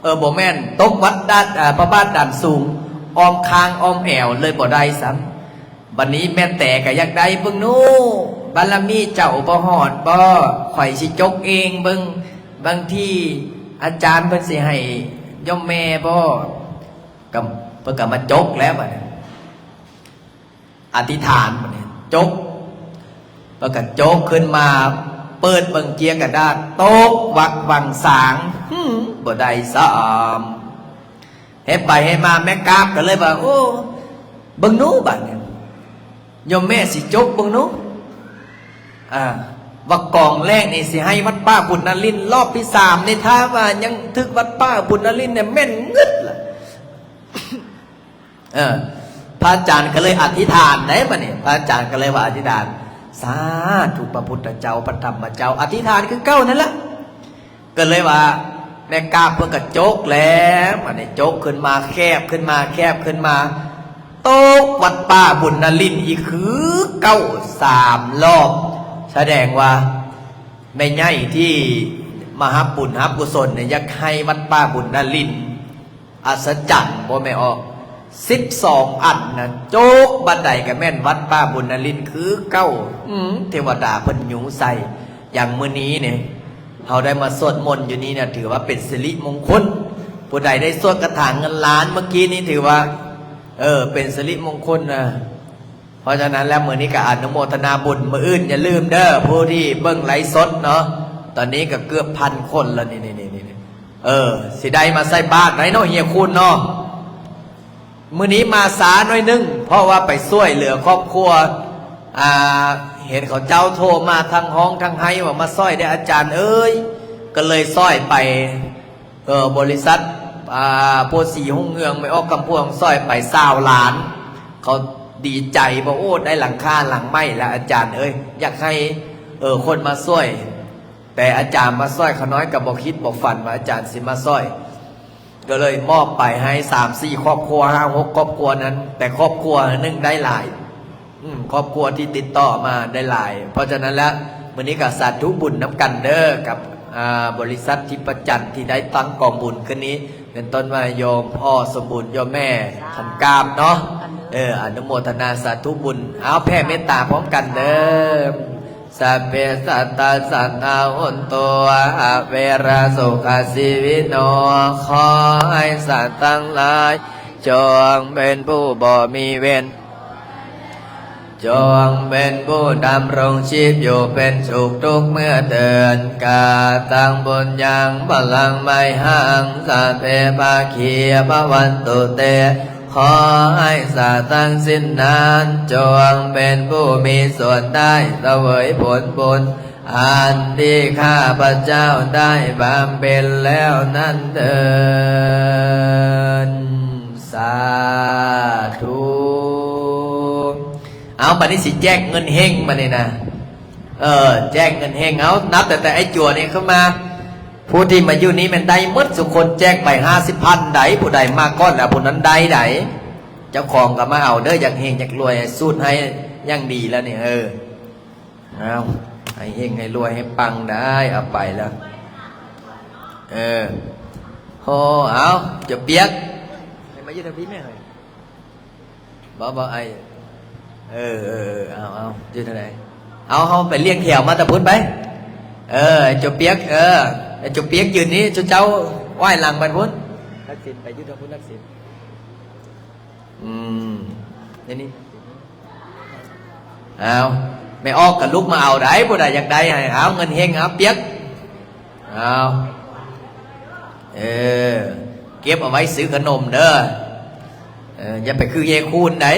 ເອີ ບໍ່ແມ່ນ ຕົກວັດດາດ ເອີ ພະບາດດານສູງ ອ້ອມຂ້າງອ້ອມແອວເລີຍບໍ່ໄດ້ຊ້ຳ. ບັດນີ້ແມ່ແຕກໍຢາກໄດ້ເບິ່ງໜູ ບາລະມີເຈົ້າບໍ່ຮອດບໍ? ຂ້ອຍຊິຈົກເອງເບິ່ງ ບາງທີອາຈານເພິ່ນຊິໃຫ້ໂຍມແມ່ບໍ? ກໍ ເພິ່ນກໍມາຈົກແລ້ວບັດນີ້ ອະທິຖານບັດນີ້ ຈົກ ແລ້ວກໍຈົກຂຶ້ນມາ ເປີດເບິ່ງເຈ້ຍກະດາດ ຕົກວັດວັງສາງ ຫື ບໍ່ໄດ້ຊ້ຳ. ເຮັດໄປເຮັດມາແມ່ກາບກໍເລີຍວ່າ ໂອ້ ເບິ່ງໜູບັດນີ້ ໂຍມແມ່ຊິຈົກເບິ່ງໜູ ອ່າ ວ່າກອງແລກນີ້ຊິໃຫ້ວັດປ່າບຸນນະລິນ ລອບທີສາມນີ້ ຖ້າວ່າຍັງຖືກວັດປ່າບຸນນະລິນນີ້ແມ່ນງຶດລະ. ເອີ ພະອາຈານກໍເລີຍອະທິຖານໄດ໋ບັດນີ້ ພະອາຈານກໍເລີຍວ່າອະທິຖານ ສາທຸ ພະພຸດທະເຈົ້າ ພະທຳມະເຈົ້າ ອະທິຖານຄືເກົ່ານັ້ນລະ. ກໍເລີຍວ່າແມ່ກາບເພິ່ນກໍຈົກແລ້ວ ບັດນີ້ຈົກຂຶ້ນມາ ແຄບຂຶ້ນມາ ແຄບຂຶ້ນມາ ຕົກວັດປ່າບຸນນະລິນອີກຄືເກົ່າສາມລອບ. ສະແດງວ່າແມ່ໃຫຍ່ທີ່ມາຮັບບຸນຮັບກຸສົນນີ້ ຢາກໃຫ້ວັດປ່າບຸນນະລິນ ອັດສະຈັນບໍ່ແມ່ອອກ ສິບສອງອັນນະ ຈົກບາດໃດກໍແມ່ນວັດປ່າບຸນນະລິນຄືເກົ່າ. ອື ເທວະດາເພິ່ນຍູ້ໃສ່. ຢ່າງມື້ນີ້ນີ້ ເຮົາໄດ້ມາສວດມົນຢູ່ນີ້ນະ ຖືວ່າເປັນສິລິມົງຄົນ. ຜູ້ໃດໄດ້ສວດຄາຖາເງິນລ້ານເມື່ອກີ້ນີ້ ຖືວ່າ ເອີ ເປັນສິລິມົງຄົນນະ. ເພາະສະນັ້ນແລ້ວ ມື້ນີ້ກໍອະນຸໂມທະນາບຸນ. ມື້ອື່ນຢ່າລືມເດີ ຜູ້ທີ່ເບິ່ງໄລຟ໌ສົດເນາະ ຕອນນີ້ກໍເກືອບພັນຄົນແລ້ວ ນີ້ໆ ເອີ ຊິໄດ້ມາໃສ່ບາດໄດ້ເນາະ ເຮຍຄູນເນາະ. ມື້ນີ້ມາຊ້າໜ້ອຍໜຶ່ງ ເພາະວ່າໄປຊ່ວຍເຫຼືອຄອບຄົວ ອ່າ ເຫັນເຂົາເຈົ້າໂທມາທັງຮ້ອງທັງໄຫ້ວ່າ ມາຊ່ອຍເດີອາຈານເອີຍ ກໍເລີຍຊ່ອຍໄປ ເອີ ບໍລິສັດ ອ່າ ໂພສີຮຸ່ງເຮືອງ ແມ່ອອກຄຳພວງ ຊ່ອຍໄປຊາວລ້ານ. ເຂົາດີໃຈວ່າ ໂອ້ ໄດ້ຫຼັງຄາຫຼັງໃໝ່ແລ້ວອາຈານເອີຍ ຢາກໃຫ້ ເອີ ຄົນມາຊ່ວຍ. ແຕ່ອາຈານມາຊ່ອຍຂ້ານ້ອຍກໍບໍ່ຄິດບໍ່ຝັນວ່າອາຈານຊິມາຊ່ອຍ ກໍເລີຍມອບໄປໃຫ້ສາມສີ່ຄອບຄົວ ຫ້າຫົກຄອບຄົວນັ້ນ ແຕ່ຄອບຄົວໜຶ່ງໄດ້ຫຼາຍ ອືມ ຄອບຄົວທີ່ຕິດຕໍ່ມາໄດ້ຫຼາຍ. ເພາະສະນັ້ນແລ້ວ ມື້ນີ້ກໍສາທຸບຸນນຳກັນເດີ ກັບ ອ່າ ບໍລິສັດທິບປະຈັນທີ່ໄດ້ຕັ້ງກອງບຸນຂຶ້ນນີ້ ເປັນຕົ້ນວ່າໂຍມພໍ່ສົມບູນ ໂຍມແມ່ຂັນກາບເນາະ ເອີ ອະນຸໂມທະນາສາທຸບຸນ. ເອົາ ແຜ່ເມດຕາພ້ອມກັນເດີ. Sabbe sattā sadā hontu, averā sukhajīvino. ຂໍໃຫ້ສັດທັງຫຼາຍ ຈົ່ງເປັນຜູ້ບໍ່ມີເວນ ຈົ່ງເປັນຜູ້ດຳລົງຊີບຢູ່ເປັນສຸກທຸກເມື່ອເທີນ. Kataṃ puññaṃ balaṃ mayhaṃ, sabbe bhāgī bhavantu te. ຂໍໃຫ້ສັດທັງສິ້ນນັ້ນ ຈົ່ງເປັນຜູ້ມີສ່ວນໄດ້ສະເຫວີຍຜົນບຸນ ອັນທີ່ຂ້າພະເຈົ້າໄດ້ບຳເພັນແລ້ວນັ້ນເທີນ. ສາທຸ. ເອົາ ບັດນີ້ຊິແຈກເງິນເຮັງບັດນີ້ນະ. ເອີ ແຈກເງິນເຮັງ ເອົາ ນັບຕັ້ງແຕ່ໄອ້ຈົວນີ້ຂຶ້ນມາ ຜູ້ທີ່ມາຢູ່ນີ້ແມ່ນໄດ້ໝົດທຸກຄົນ ແຈກໄປຫ້າສິບພັນໃດ໋ ຜູ້ໃດມາກ່ອນແລ້ວຜູ້ນັ້ນໄດ້ໃດ໋ ເຈົ້າຂອງກໍມາເອົາເດີ ຢາກເຮັງຢາກລວຍ ສູດໃຫ້ຢ່າງດີແລ້ວນີ້ ເອີ ເອົາ ໃຫ້ເຮັງໃຫ້ລວຍໃຫ້ປັງໄດ໋ ເອົາໄປແລ້ວ ເອີ ໂອ້ ເອົາ ເຈົ້າປຽກ ໃຫ້ມາຢູ່ທາງພີ້ແມ່ເຮີ້ຍ. ບໍ່ ບໍ່ ໄອ້ ເອີ ເອີ ເອີ ເອົາ ເອົາ ຢູ່ທາງໃດ ເອົາ ເຮົາໄປລຽງແຖວມາແຕ່ພຸ້ນໄປ ເອີ ເຈົ້າປຽກ ເອີ ເຈົ້າປຽກຢືນນີ້ ເຈົ້າ ເຈົ້າຫວາຍຫຼັງໄປພຸ້ນ ທັກສິນ ໄປຢູ່ທາງພຸ້ນ ທັກສິນ ອືມ ນີ້ ນີ້ ເອົາ ແມ່ອອກກໍລຸກມາເອົາໄດ໋ ຜູ້ໃດຢາກໄດ້ໃຫ້ ເອົາ ເງິນເຮັງ ເອົາ ປຽກ ເອົາ ເອີ ເກັບເອົາໄວ້ຊື້ຂະໜົມເດີ ເອີ ຢ່າໄປຄືເຮຄູນໃດ໋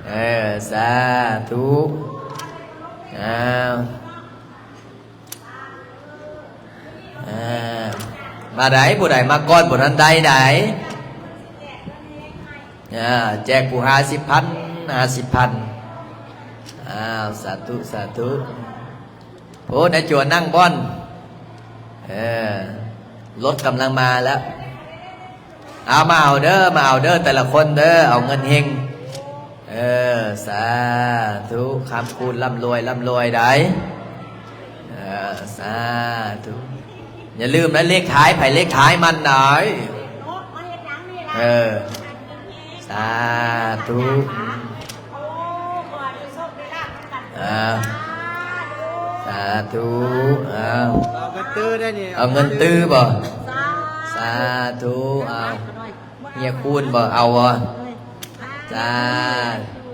ເອີ ສາທຸ ເອົາ ເອີ ມາໄດ໋ ຜູ້ໃດມາກ່ອນຜູ້ນັ້ນໄດ້ໃດ໋ ເອີ ແຈກຜູ້ຫ້າສິບພັນ ຫ້າສິບພັນ ເອົາ ສາທຸ ສາທຸ. ໂອ້ ນາຍຈົວນັ່ງບ່ອນ ເອີ ລົດກຳລັງມາແລ້ວ ເອົາ ມາເອົາເດີ ມາເອົາເດີ ແຕ່ລະຄົນເດີ ເອົາເງິນເຮັງ ເອີ ສາທຸ ຄ້ຳຄູນ ລ່ຳລວຍ ລ່ຳລວຍໄດ໋ ເອີ ສາທຸ ຢ່າລືມນະ ເລກທ້າຍໃຜເລກທ້າຍມັນໄດ໋ ເອີ ສາທຸ ເອົາ ສາທຸ ເອົາ ເອົາເງິນຕື້ໄດ໋ນີ້ ເອົາເງິນຕື້ບໍ່ ສາທຸ ເອົາ ເຮຍຄູນບໍ່ ເອົາບໍ່ ສາ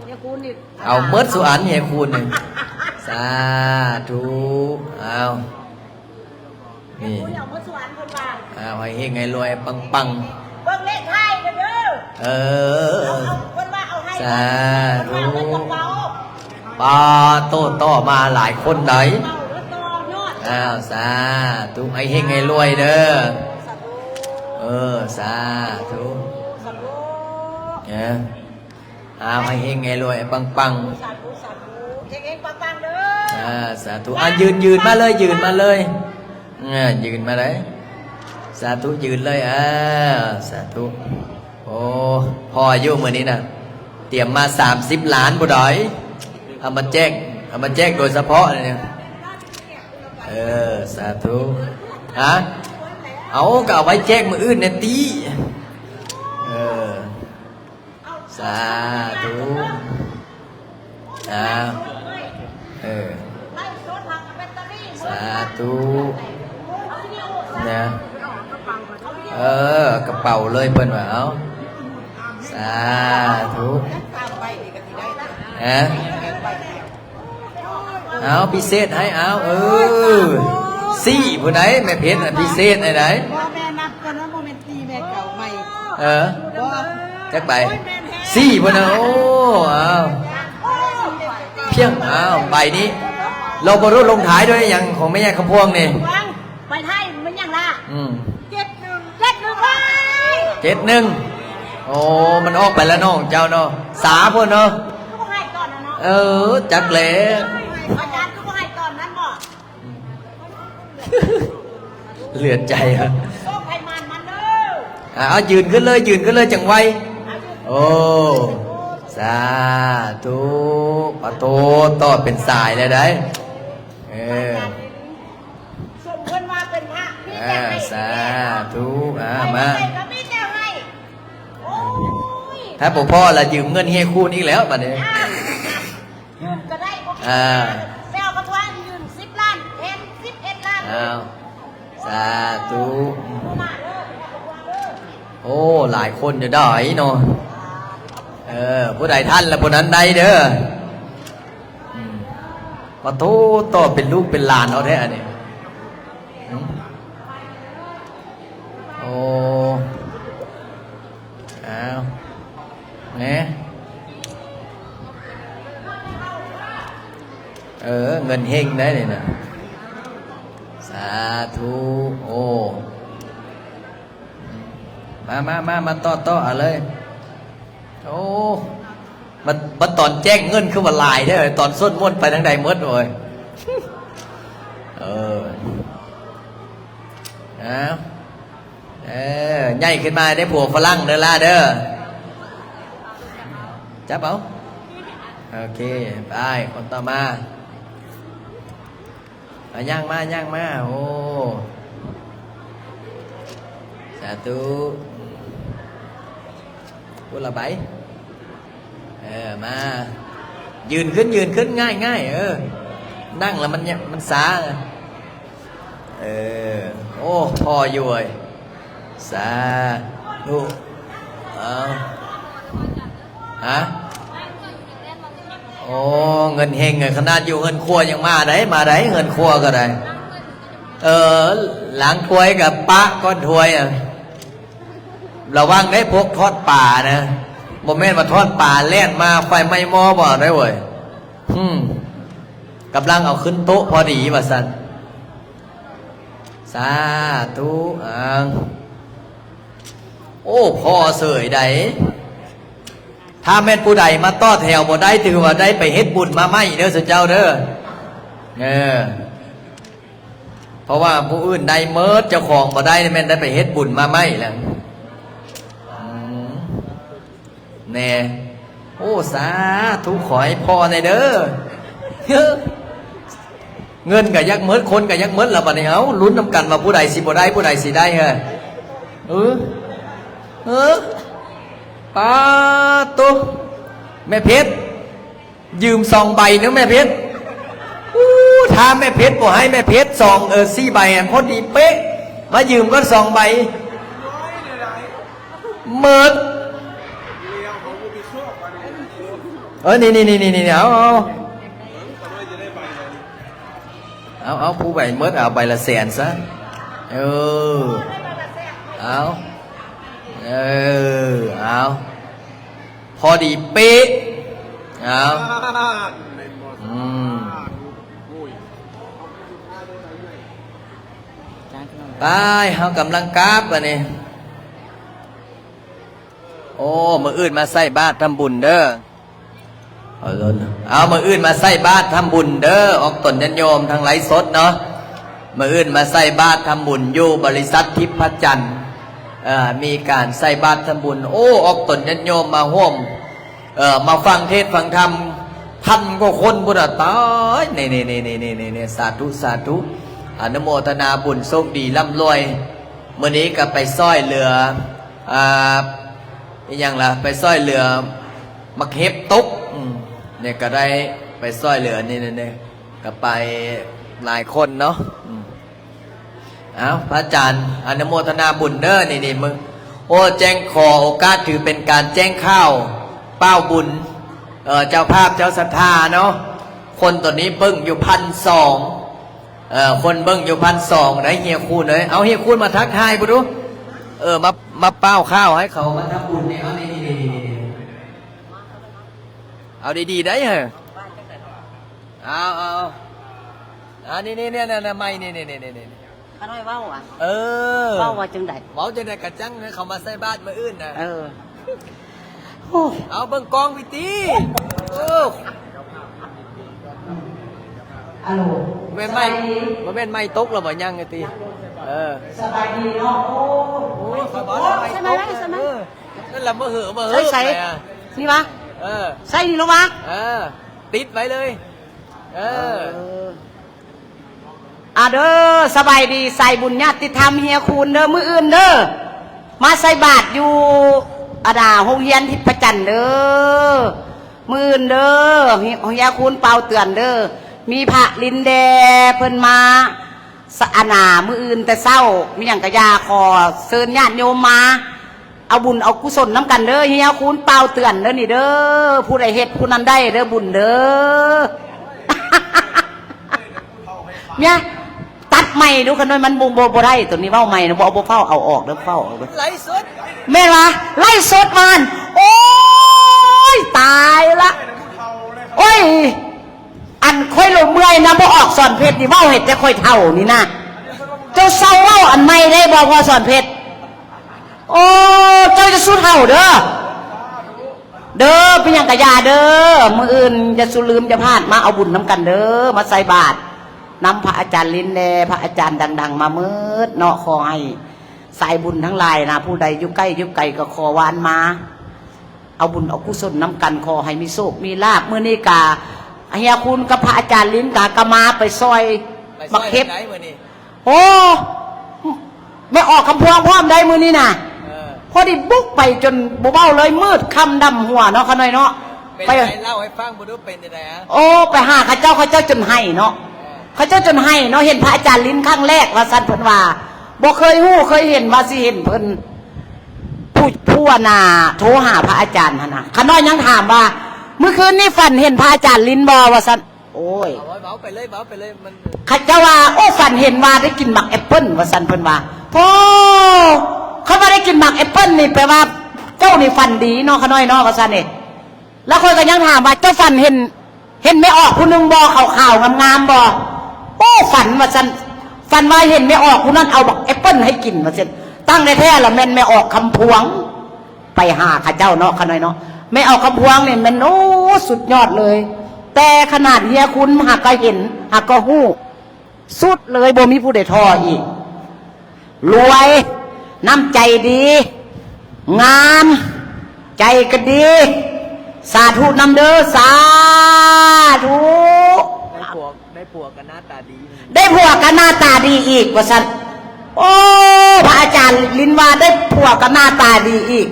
ເຮຍຄູນນີ້ ເອົາໝົດສູ່ອັນ ເຮຍຄູນນີ້ ສາທຸ ເອົາ ນີ້ ເອົາ ໃຫ້ເຮັງໃຫ້ລວຍປັງໆ ເບິ່ງເລກທ້າຍເດີ ເອີ ເພິ່ນວ່າເອົາໃຫ້ ສາທຸ ປາໂຕ ຕໍ່ມາຫຼາຍຄົນໃດ໋ ເອົາ ສາທຸ ໃຫ້ເຮັງໃຫ້ລວຍເດີ ເອີ ສາທຸ ເອີ ເອົາ ໃຫ້ເຮັງໃຫ້ລວຍ ໃຫ້ປັງໆ ສາທຸ ສາທຸ ເຮັງໆ ປັງໆ ເດີ ອ່າ ສາທຸ ອ່າ ຢືນ ຢືນມາເລີຍ ຢືນມາເລີຍ ອ່າ ຢືນມາເລີຍ ສາທຸ ຢືນເລີຍ ອ່າ ສາທຸ ໂອ້ ພໍຢູ່ມື້ນີ້ນະ ຕຽມມາສາມສິບລ້ານພຸ້ນໃດ໋ ເອົາມາແຈກ ເອົາມາແຈກໂດຍສະເພາະນີ້ ເອີ ສາທຸ ຮະ ເອົາ ກໍເອົາໄວ້ແຈກມື້ອື່ນແດ່ຕິ ເອີ ສາທຸ ອ້າວ ເອີ ສາທຸ ນະ ເອີ ກະເປົາເລີຍເພິ່ນວ່າ ເອົາ ສາທຸ ຮະ ເອົາ ພິເສດໃຫ້ ເອົາ ເອີ ສີ່ພຸ້ນໃດ໋ ແມ່ເພັດນະ ພິເສດໃຫ້ໃດ໋ ບໍ່ ແມ່ນັບກ່ອນວ່າບໍ່ແມ່ນ ຕີແມ່ເກົ່າໃໝ່ ເອີ ບໍ່ ຈັກໃບ ໂອ້ຍ ແມ່ນແທ້ ສີ່ພຸ້ນນະ ໂອ້ ອ້າວ ພຽງ ອ້າວ ໃບນີ້ ລາວບໍ່ຮູ້ລົງທ້າຍດ້ວຍຫຍັງ ຂອງແມ່ຍາຍຄຳພວງນີ້ ຫວັງ ໃບທ້າຍມັນຫຍັງລະ ອືມ ເຈັດໜຶ່ງ ເຈັດໜຶ່ງ ເຈັດໜຶ່ງ ໂອ້ ມັນອອກໄປແລ້ວເນາະ ເຈົ້າເນາະ ສາພຸ້ນເນາະ ຄືບໍ່ໃຫ້ຕອນນັ້ນເນາະ ເອີ ຈັກແຫຼະ ອາຈານຄືບໍ່ໃຫ້ຕອນນັ້ນບໍ? ເຫຼືອໃຈ ໂຊກໃຜໝານມັນເດີ ອ່າ ເອົາ ຢືນຂຶ້ນເລີຍ ຢືນຂຶ້ນເລີຍ ຈັ່ງໄວ ໂອ້ ສາທຸ ປະໂທ ຕໍ່ເປັນສາຍແລ້ວໃດ໋ ເອີ ສົມເພິ່ນວ່າເປັນພະ ມີແຕ່ໃຫ້ ອ່າ ສາທຸ ອ່າ ມາ ໃຜກໍມີແຕ່ໃຫ້ ໂອ້ຍ ຖ້າບໍ່ພໍລະຢືມເງິນເຮຍຄູນອີກແລ້ວບັດນີ້ ອ່າ ຢືມກໍໄດ້ ບໍ່ ອ່າ ແຊວກັບວ່າຢືມສິບລ້ານ ແທນສິບເອັດລ້ານ ອ້າວ ສາທຸ ໂອ້ ຫຼາຍຄົນຢູ່ດອຍເນາະ ເອີ ຜູ້ໃດທັນລະຜູ້ນັ້ນໄດ້ເດີ ອືມ ປະໂທ ຕໍ່ເປັນລູກເປັນຫຼານເອົາແທ້ອັນນີ້ ອືມ ໂອ້ ອ້າວ ແນ ເອີ ເງິນເຮັງໄດ໋ນີ້ນະ ສາທຸ ໂອ້ ມາ ມາ ມາ ມາຕໍ່ ຕໍ່ເອົາເລີຍ ໂອ້ ບັດ ບັດຕອນແຈ້ງເງິນຄືວ່າຫຼາຍແທ້ ຕອນສົວດມົນໄປທາງໃດໝົດໂອ້ຍ. ເອີ ເອົາ ເອີ ໃຫຍ່ຂຶ້ນມາໄດ້ຜົວຝຣັ່ງເດີຫຼ້າເດີ. ຈັບເອົາ. ໂອເຄ ໄປ ຄົນຕໍ່ມາ. ເອົາ ຍ່າງມາ ຍ່າງມາ. ໂອ້ ສາທຸ. ຜູ້ລະໃບ. ເອີ ມາ ຢືນຂຶ້ນ ຢືນຂຶ້ນ ງ່າຍໆ. ເອີ ນັ່ງແລ້ວມັນ ມັນຊາ. ເອີ ໂອ້ ພໍຢູ່ເອີຍ. ສາທຸ. ເອົາ ຮະ? ໂອ້ ເງິນເຮັງ ຂະໜາດຢູ່ເຮືອນຄົວຍັງມາໄດ໋ ມາໄດ໋ ເຮືອນຄົວກໍໄດ້. ເອີ ລ້າງຖ້ວຍກໍປະກ້ອນຖ້ວຍ. ລະວັງໄດ໋ພວກທອດປານະ ບໍ່ແມ່ນວ່າທອດປາແລ່ນມາໄຟໄໝ້ໝໍ້ບໍ່ໄດ້ເວີຍ. ອືມ ກຳລັງເອົາຂຶ້ນໂຕະພໍດີວ່າຊັ້ນ. ສາທຸ. ອ້າວ ໂອ້ ພໍເສີຍໃດ໋. ຖ້າແມ່ນຜູ້ໃດມາຕໍ່ແຖວບໍ່ໄດ້ ຖືວ່າໄດ້ໄປເຮັດບຸນມາໃໝ່ເດີ ເຈົ້າເດີ. ເອີ ເພາະວ່າຜູ້ອື່ນໄດ້ເໝິດ ເຈົ້າຂອງບໍ່ໄດ້ ແມ່ນໄດ້ໄປເຮັດບຸນມາໃໝ່ແລ້ວ. ອືມ ແນ່. ໂອ້ ສາທຸ ຂໍໃຫ້ພໍແດ່ເດີ. ເງິນກໍຢາກເໝິດ ຄົນກໍຢາກເໝິດລະບັດນີ້. ເອົ້າ ລຸ້ນນຳກັນວ່າຜູ້ໃດຊິບໍ່ໄດ້ ຜູ້ໃດຊິໄດ້ເຮີ້. ເອີ ເອີ ປາໂຕ ແມ່ເພັດ ຢືມສອງໃບເດີ້ແມ່ເພັດ. ອູ້ ຖ້າແມ່ເພັດບໍ່ໃຫ້ແມ່ເພັດສອງ ເອີ ສີ່ໃບຫັ້ນພໍດີເປະ. ມາຢືມກ່ອນສອງໃບ ເໝິດ. ເອີ ນີ້ໆ ເອົາ ເອົາ ເອົາ ເອົາ ຜູ້ໃບເໝິດ ເອົາໃບລະແສນຊະ. ເອີ ເອົາ ເອີ ເອົາ ພໍດີເປະ. ເອົາ ອືມ ໄປ ເຮົາກຳລັງກັບບາດນີ້. ໂອ້ ມື້ອື່ນມາໃສ່ບາດທຳບຸນເດີ. ເອົາ ມື້ອື່ນມາໃສ່ບາດທຳບຸນເດີ ອອກຕົນຍາດໂຍມທາງໄລຟ໌ສົດເນາະ. ມື້ອື່ນມາໃສ່ບາດທຳບຸນຢູ່ບໍລິສັດທິບພະຈັນ ເອີ ມີການໃສ່ບາດທຳບຸນ. ໂອ້ ອອກຕົນຍາດໂຍມມາຮ່ວມ ເອີ ມາຟັງເທດຟັງທຳ ພັນກວ່າຄົນພຸ້ນນະ. ຕາຍ ນີ້ໆ ສາທຸ ສາທຸ ອະນຸໂມທະນາບຸນ ໂຊກດີລ່ຳລວຍ. ມື້ນີ້ກໍໄປຊ່ອຍເຫຼືອ ອ່າ ອີຫຍັງລະ ໄປຊ່ອຍເຫຼືອໝາກເຫັບຕົກ. ອືມ ນີ້ກໍໄດ້ໄປຊ່ອຍເຫຼືອ ນີ້ໆ ກໍໄປຫຼາຍຄົນເນາະ. ອືມ ເອົາ ພະອາຈານ ອະນຸໂມທະນາບຸນເດີ. ນີ້ໆ ມື້ ໂອ້ ແຈ້ງ ຂໍໂອກາດຖືເປັນການແຈ້ງຂ່າວ ປ້າວບຸນ ເອີ ເຈົ້າພາບເຈົ້າສັດທາເນາະ. ຄົນຕົວນີ້ເບິ່ງຢູ່ພັນສອງ ເອີ ຄົນເບິ່ງຢູ່ພັນສອງໄດ໋ ເຮຍຄູນເອີຍ. ເອົາ ເຮຍຄູນມາທັກທາຍພຸ້ນດູ. ເອີ ມາ ມາປ້າວຂ່າວໃຫ້ເຂົາມາທຳບຸນນີ້. ເອົາ ນີ້ໆ ເອົາດີໆ ໄດ໋ເຮີ້. ເອົາ ເອົາ ເອົາ ນີ້ໆ ໄມນີ້ ນີ້ໆ ຂ້ານ້ອຍເວົ້າອະ ເອີ ເວົ້າວ່າຈັ່ງໃດ? ເວົ້າຈັ່ງໃດກະຈັ່ງ ໃຫ້ເຂົາມາໃສ່ບາດມື້ອື່ນນະ. ເອີ ໂອ້ຍ ເອົາເບິ່ງກ້ອງພີ້ຕິ. ໂອ້ ອາໂຫຼ ແມ່ນໄມ ສະບາຍດີ ບໍ່ແມ່ນໄມຕົກແລ້ວບໍ່? ຍັງຕິ. ເອີ ສະບາຍດີເນາະ. ໂອ້ ໂອ້ຍ ຂ້ອຍບອກໄມຕົກ. ເອີ ນັ້ນລະ ມະເຫີ ມະເຫີ ໃສ່ ໃສ່ ໃສ່ ນີ້ຫວາ? ເອີ ໃສ່ນີ້ລະຫວາ? ເອີ ຕິດໄວ້ເລີຍ. ເອີ ເອີ ອາເດີ ສະບາຍດີ ສາຍບຸນຍາດຕິທຳເຮຍຄູນເດີ ມື້ອື່ນເດີ ມາໃສ່ບາດຢູ່ ອາດາ ໂຮງຮຽນທິບພະຈັນເດີ ມື້ອື່ນເດີ ເຮຍ ເຮຍຄູນປ່າວເຕືອນເດີ ມີພະລິນແດ່ ເພິ່ນມາ ສະ ອານາ ມື້ອື່ນແຕ່ເຊົ້າ ມີຫຍັງກະຢ່າ ຂໍເຊີນຍາດໂຍມມາ ເອົາບຸນເອົາກຸສົນນຳກັນເດີ ເຮຍຄູນປ່າວເຕືອນເດີນີ້ເດີ. ຜູ້ໃດເຮັດຜູ້ນັ້ນໄດ້ເດີບຸນເດີ. ເມຍ ຕັດໃໝ່ດູ ຂະນ້ອຍມັນບໍ່ ບໍ່ ບໍ່ໄດ້ ໂຕນີ້ເວົ້າໃໝ່ນະ ບໍ່ ບໍ່ຟ້າວເອົາອອກເດີ ຟ້າວເອົາເດີ. ໄລຟ໌ສົດ ແມ່ນຫວາ? ໄລຟ໌ສົດວ່າຫັ້ນ. ໂອ້ຍ ຕາຍລະ ໂອ້ຍ ອັນຂ້ອຍລົມເມື່ອຍນຳບໍ່ອອກ ສອນເພັດນີ້ເວົ້າໃຫ້ແຕ່ຂ້ອຍເຖົ້ານີ້ນະ. ເຈົ້າເຊົາເວົ້າອັນໃໝ່ໄດ້ບໍ່ ພໍ່ສອນເພັດ? ໂອ້ ເຈົ້າຈະສູ່ເຖົ້າເດີ. ເດີ ເປັນຫຍັງກະຢ່າເດີ ມື້ອື່ນຢ່າສູ່ລືມຢ່າພາດ ມາເອົາບຸນນຳກັນເດີ ມາໃສ່ບາດນຳພະອາຈານລິນແດ່ ພະອາຈານດັງໆມາໝົດເນາະ. ຂໍໃຫ້ສາຍບຸນທັງຫຼາຍນະ ຜູ້ໃດຢູ່ໃກ້ຢູ່ໄກກໍຂໍວານມາ ເອົາບຸນເອົາກຸສົນນຳກັນ ຂໍໃຫ້ມີໂຊກມີລາບ. ມື້ນີ້ກະເຮຍຄູນກັບພະອາຈານລິນກະ ກະມາໄປຊ່ອຍ ໄປຊ່ອຍບັກເຫັບ ໄດ້ມື້ນີ້. ໂອ້ ແມ່ອອກຄຳພວງພ້ອມໄດ້ມື້ນີ້ນະ. ເອີ ພໍດີບຸກໄປຈົນບໍ່ເວົ້າເລີຍ ມືດຄ່ຳດຳຫົວເນາະ ຂະນ້ອຍເນາະ. ເປັນ ໄປ ໃດເລົ່າໃຫ້ຟັງບໍ່ດູ ເປັນຈັ່ງໃດອະ? ໂອ້ ໄປຫາເຂົາເຈົ້າ ເຂົາເຈົ້າຈົນໄຫ້ເນາະ. ເອີ ເຂົາເຈົ້າຈົນໄຫ້ເນາະ ເຫັນພະອາຈານລິນຄັ້ງແລກວ່າຊັ້ນ ເພິ່ນວ່າບໍ່ເຄີຍຮູ້ເຄີຍເຫັນວ່າຊິເຫັນເພິ່ນ ຜູ້ ຜູ້ອັນນ່າໂທຫາພະອາຈານຫັ້ນນະ. ຂະນ້ອຍຍັງຖາມວ່າ ມື້ຄືນນີ້ຝັນເຫັນພະອາຈານລິນບໍ່ ວ່າຊັ້ນ. ໂອ້ຍ ເວົ້າໄປເລີຍ ເວົ້າໄປເລີຍ ມັນ ເຂົາເຈົ້າວ່າ ໂອ້ ຝັນເຫັນວ່າໄດ້ກິນໝາກແອັບເປິ້ນ ວ່າຊັ້ນ ເພິ່ນວ່າ. ໂອ້ ຄັນວ່າໄດ້ກິນໝາກແອັບເປິ້ນນີ້ ແປວ່າເຈົ້ານີ້ຝັນດີເນາະ ຂະນ້ອຍເນາະ ວ່າຊັ້ນເດ. ແລ້ວຂ້ອຍກໍຍັງຖາມວ່າ ເຈົ້າຝັນເຫັນ ເຫັນແມ່ອອກຜູ້ໜຶ່ງບໍ່ ຂາວໆງາມໆບໍ່? ໂອ້ ຝັນ ວ່າຊັ້ນ ຝັນວ່າເຫັນແມ່ອອກຜູ້ນັ້ນເອົາບັກແອັບເປິ້ນໃຫ້ກິນ ວ່າຊັ້ນ. ຕັ້ງແທ້ໆລະແມ່ນແມ່ອອກຄຳພວງ ໄປຫາເຂົາເຈົ້າເນາະ ຂະນ້ອຍເນາະ. ແມ່ອອກຄຳພວງນີ້ແມ່ນ ໂອ້ ສຸດຍອດເລີຍ ແຕ່ຂະໜາດເຮຍຄູນຫາກະເຫັນ ຫາກະຮູ້ ສຸດເລີຍ ບໍ່ມີຜູ້ໃດທໍ່ອີກ. ລວຍ ນ້ຳໃຈດີ ງາມ ໃຈກະດີ ສາທຸນຳເດີ ສາທຸ. ໄດ້ຜົວ ໄດ້ຜົວກະໜ້າຕາດີ ໄດ້ຜົວກະໜ້າຕາດີອີກ ວ່າຊັ້ນ. ໂອ້ ພະອາຈານລິນວ່າໄດ້ຜົວກະໜ້າຕາດີອີກ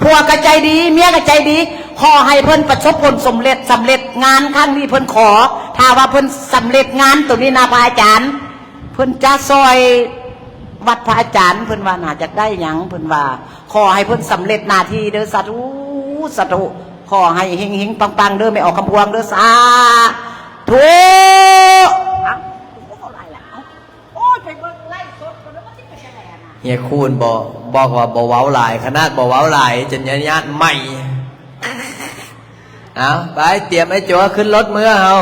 ຜົວກະໃຈດີ ເມຍກະໃຈດີ. ຂໍໃຫ້ເພິ່ນປະສົບຜົນສົມເລັດ ສຳເລັດງານຄັ້ງນີ້ ເພິ່ນຂໍ ຖ້າວ່າເພິ່ນສຳເລັດງານໂຕນີ້ນະ ພະອາຈານ ເພິ່ນຈະຊ່ອຍວັດພະອາຈານ ເພິ່ນວ່ານະ ຢາກໄດ້ຫຍັງ ເພິ່ນວ່າ ຂໍໃຫ້ເພິ່ນສຳເລັດໜ້າທີ່ເດີ ສາທຸ ສາທຸ. ຂໍໃຫ້ເຮັງໆປັງໆເດີ ແມ່ອອກຄຳພວງເດີ ສາທຸ. ເຮຍຄູນບອກ ບອກວ່າບໍ່ເວົ້າຫຼາຍ ຂະໜາດບໍ່ເວົ້າຫຼາຍ ຈົນຍາດໄໝ້. ເອົາ ໄປ ຕຽມໄອ້ຈົວຂຶ້ນລົດເມືອເຮົາ.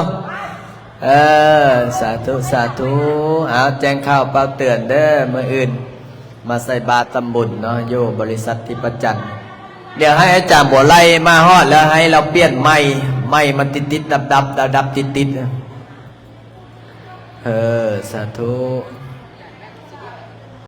ເອີ ສາທຸ ສາທຸ. ເອົາ ແຈ້ງຂ່າວເປົ່າເຕືອນເດີ ມື້ອື່ນມາໃສ່ບາດທຳບຸນເນາະ ຢູ່ບໍລິສັດທິພະຈັນ. ດຽວໃຫ້ອາຈານບົວໄຫຼມາຮອດແລ້ວ ໃຫ້ລາວປ່ຽນໄໝ້ ໄໝ້ມັນຕິດໆດັບໆດັບໆຕິດໆ. ເອີ ສາທຸ.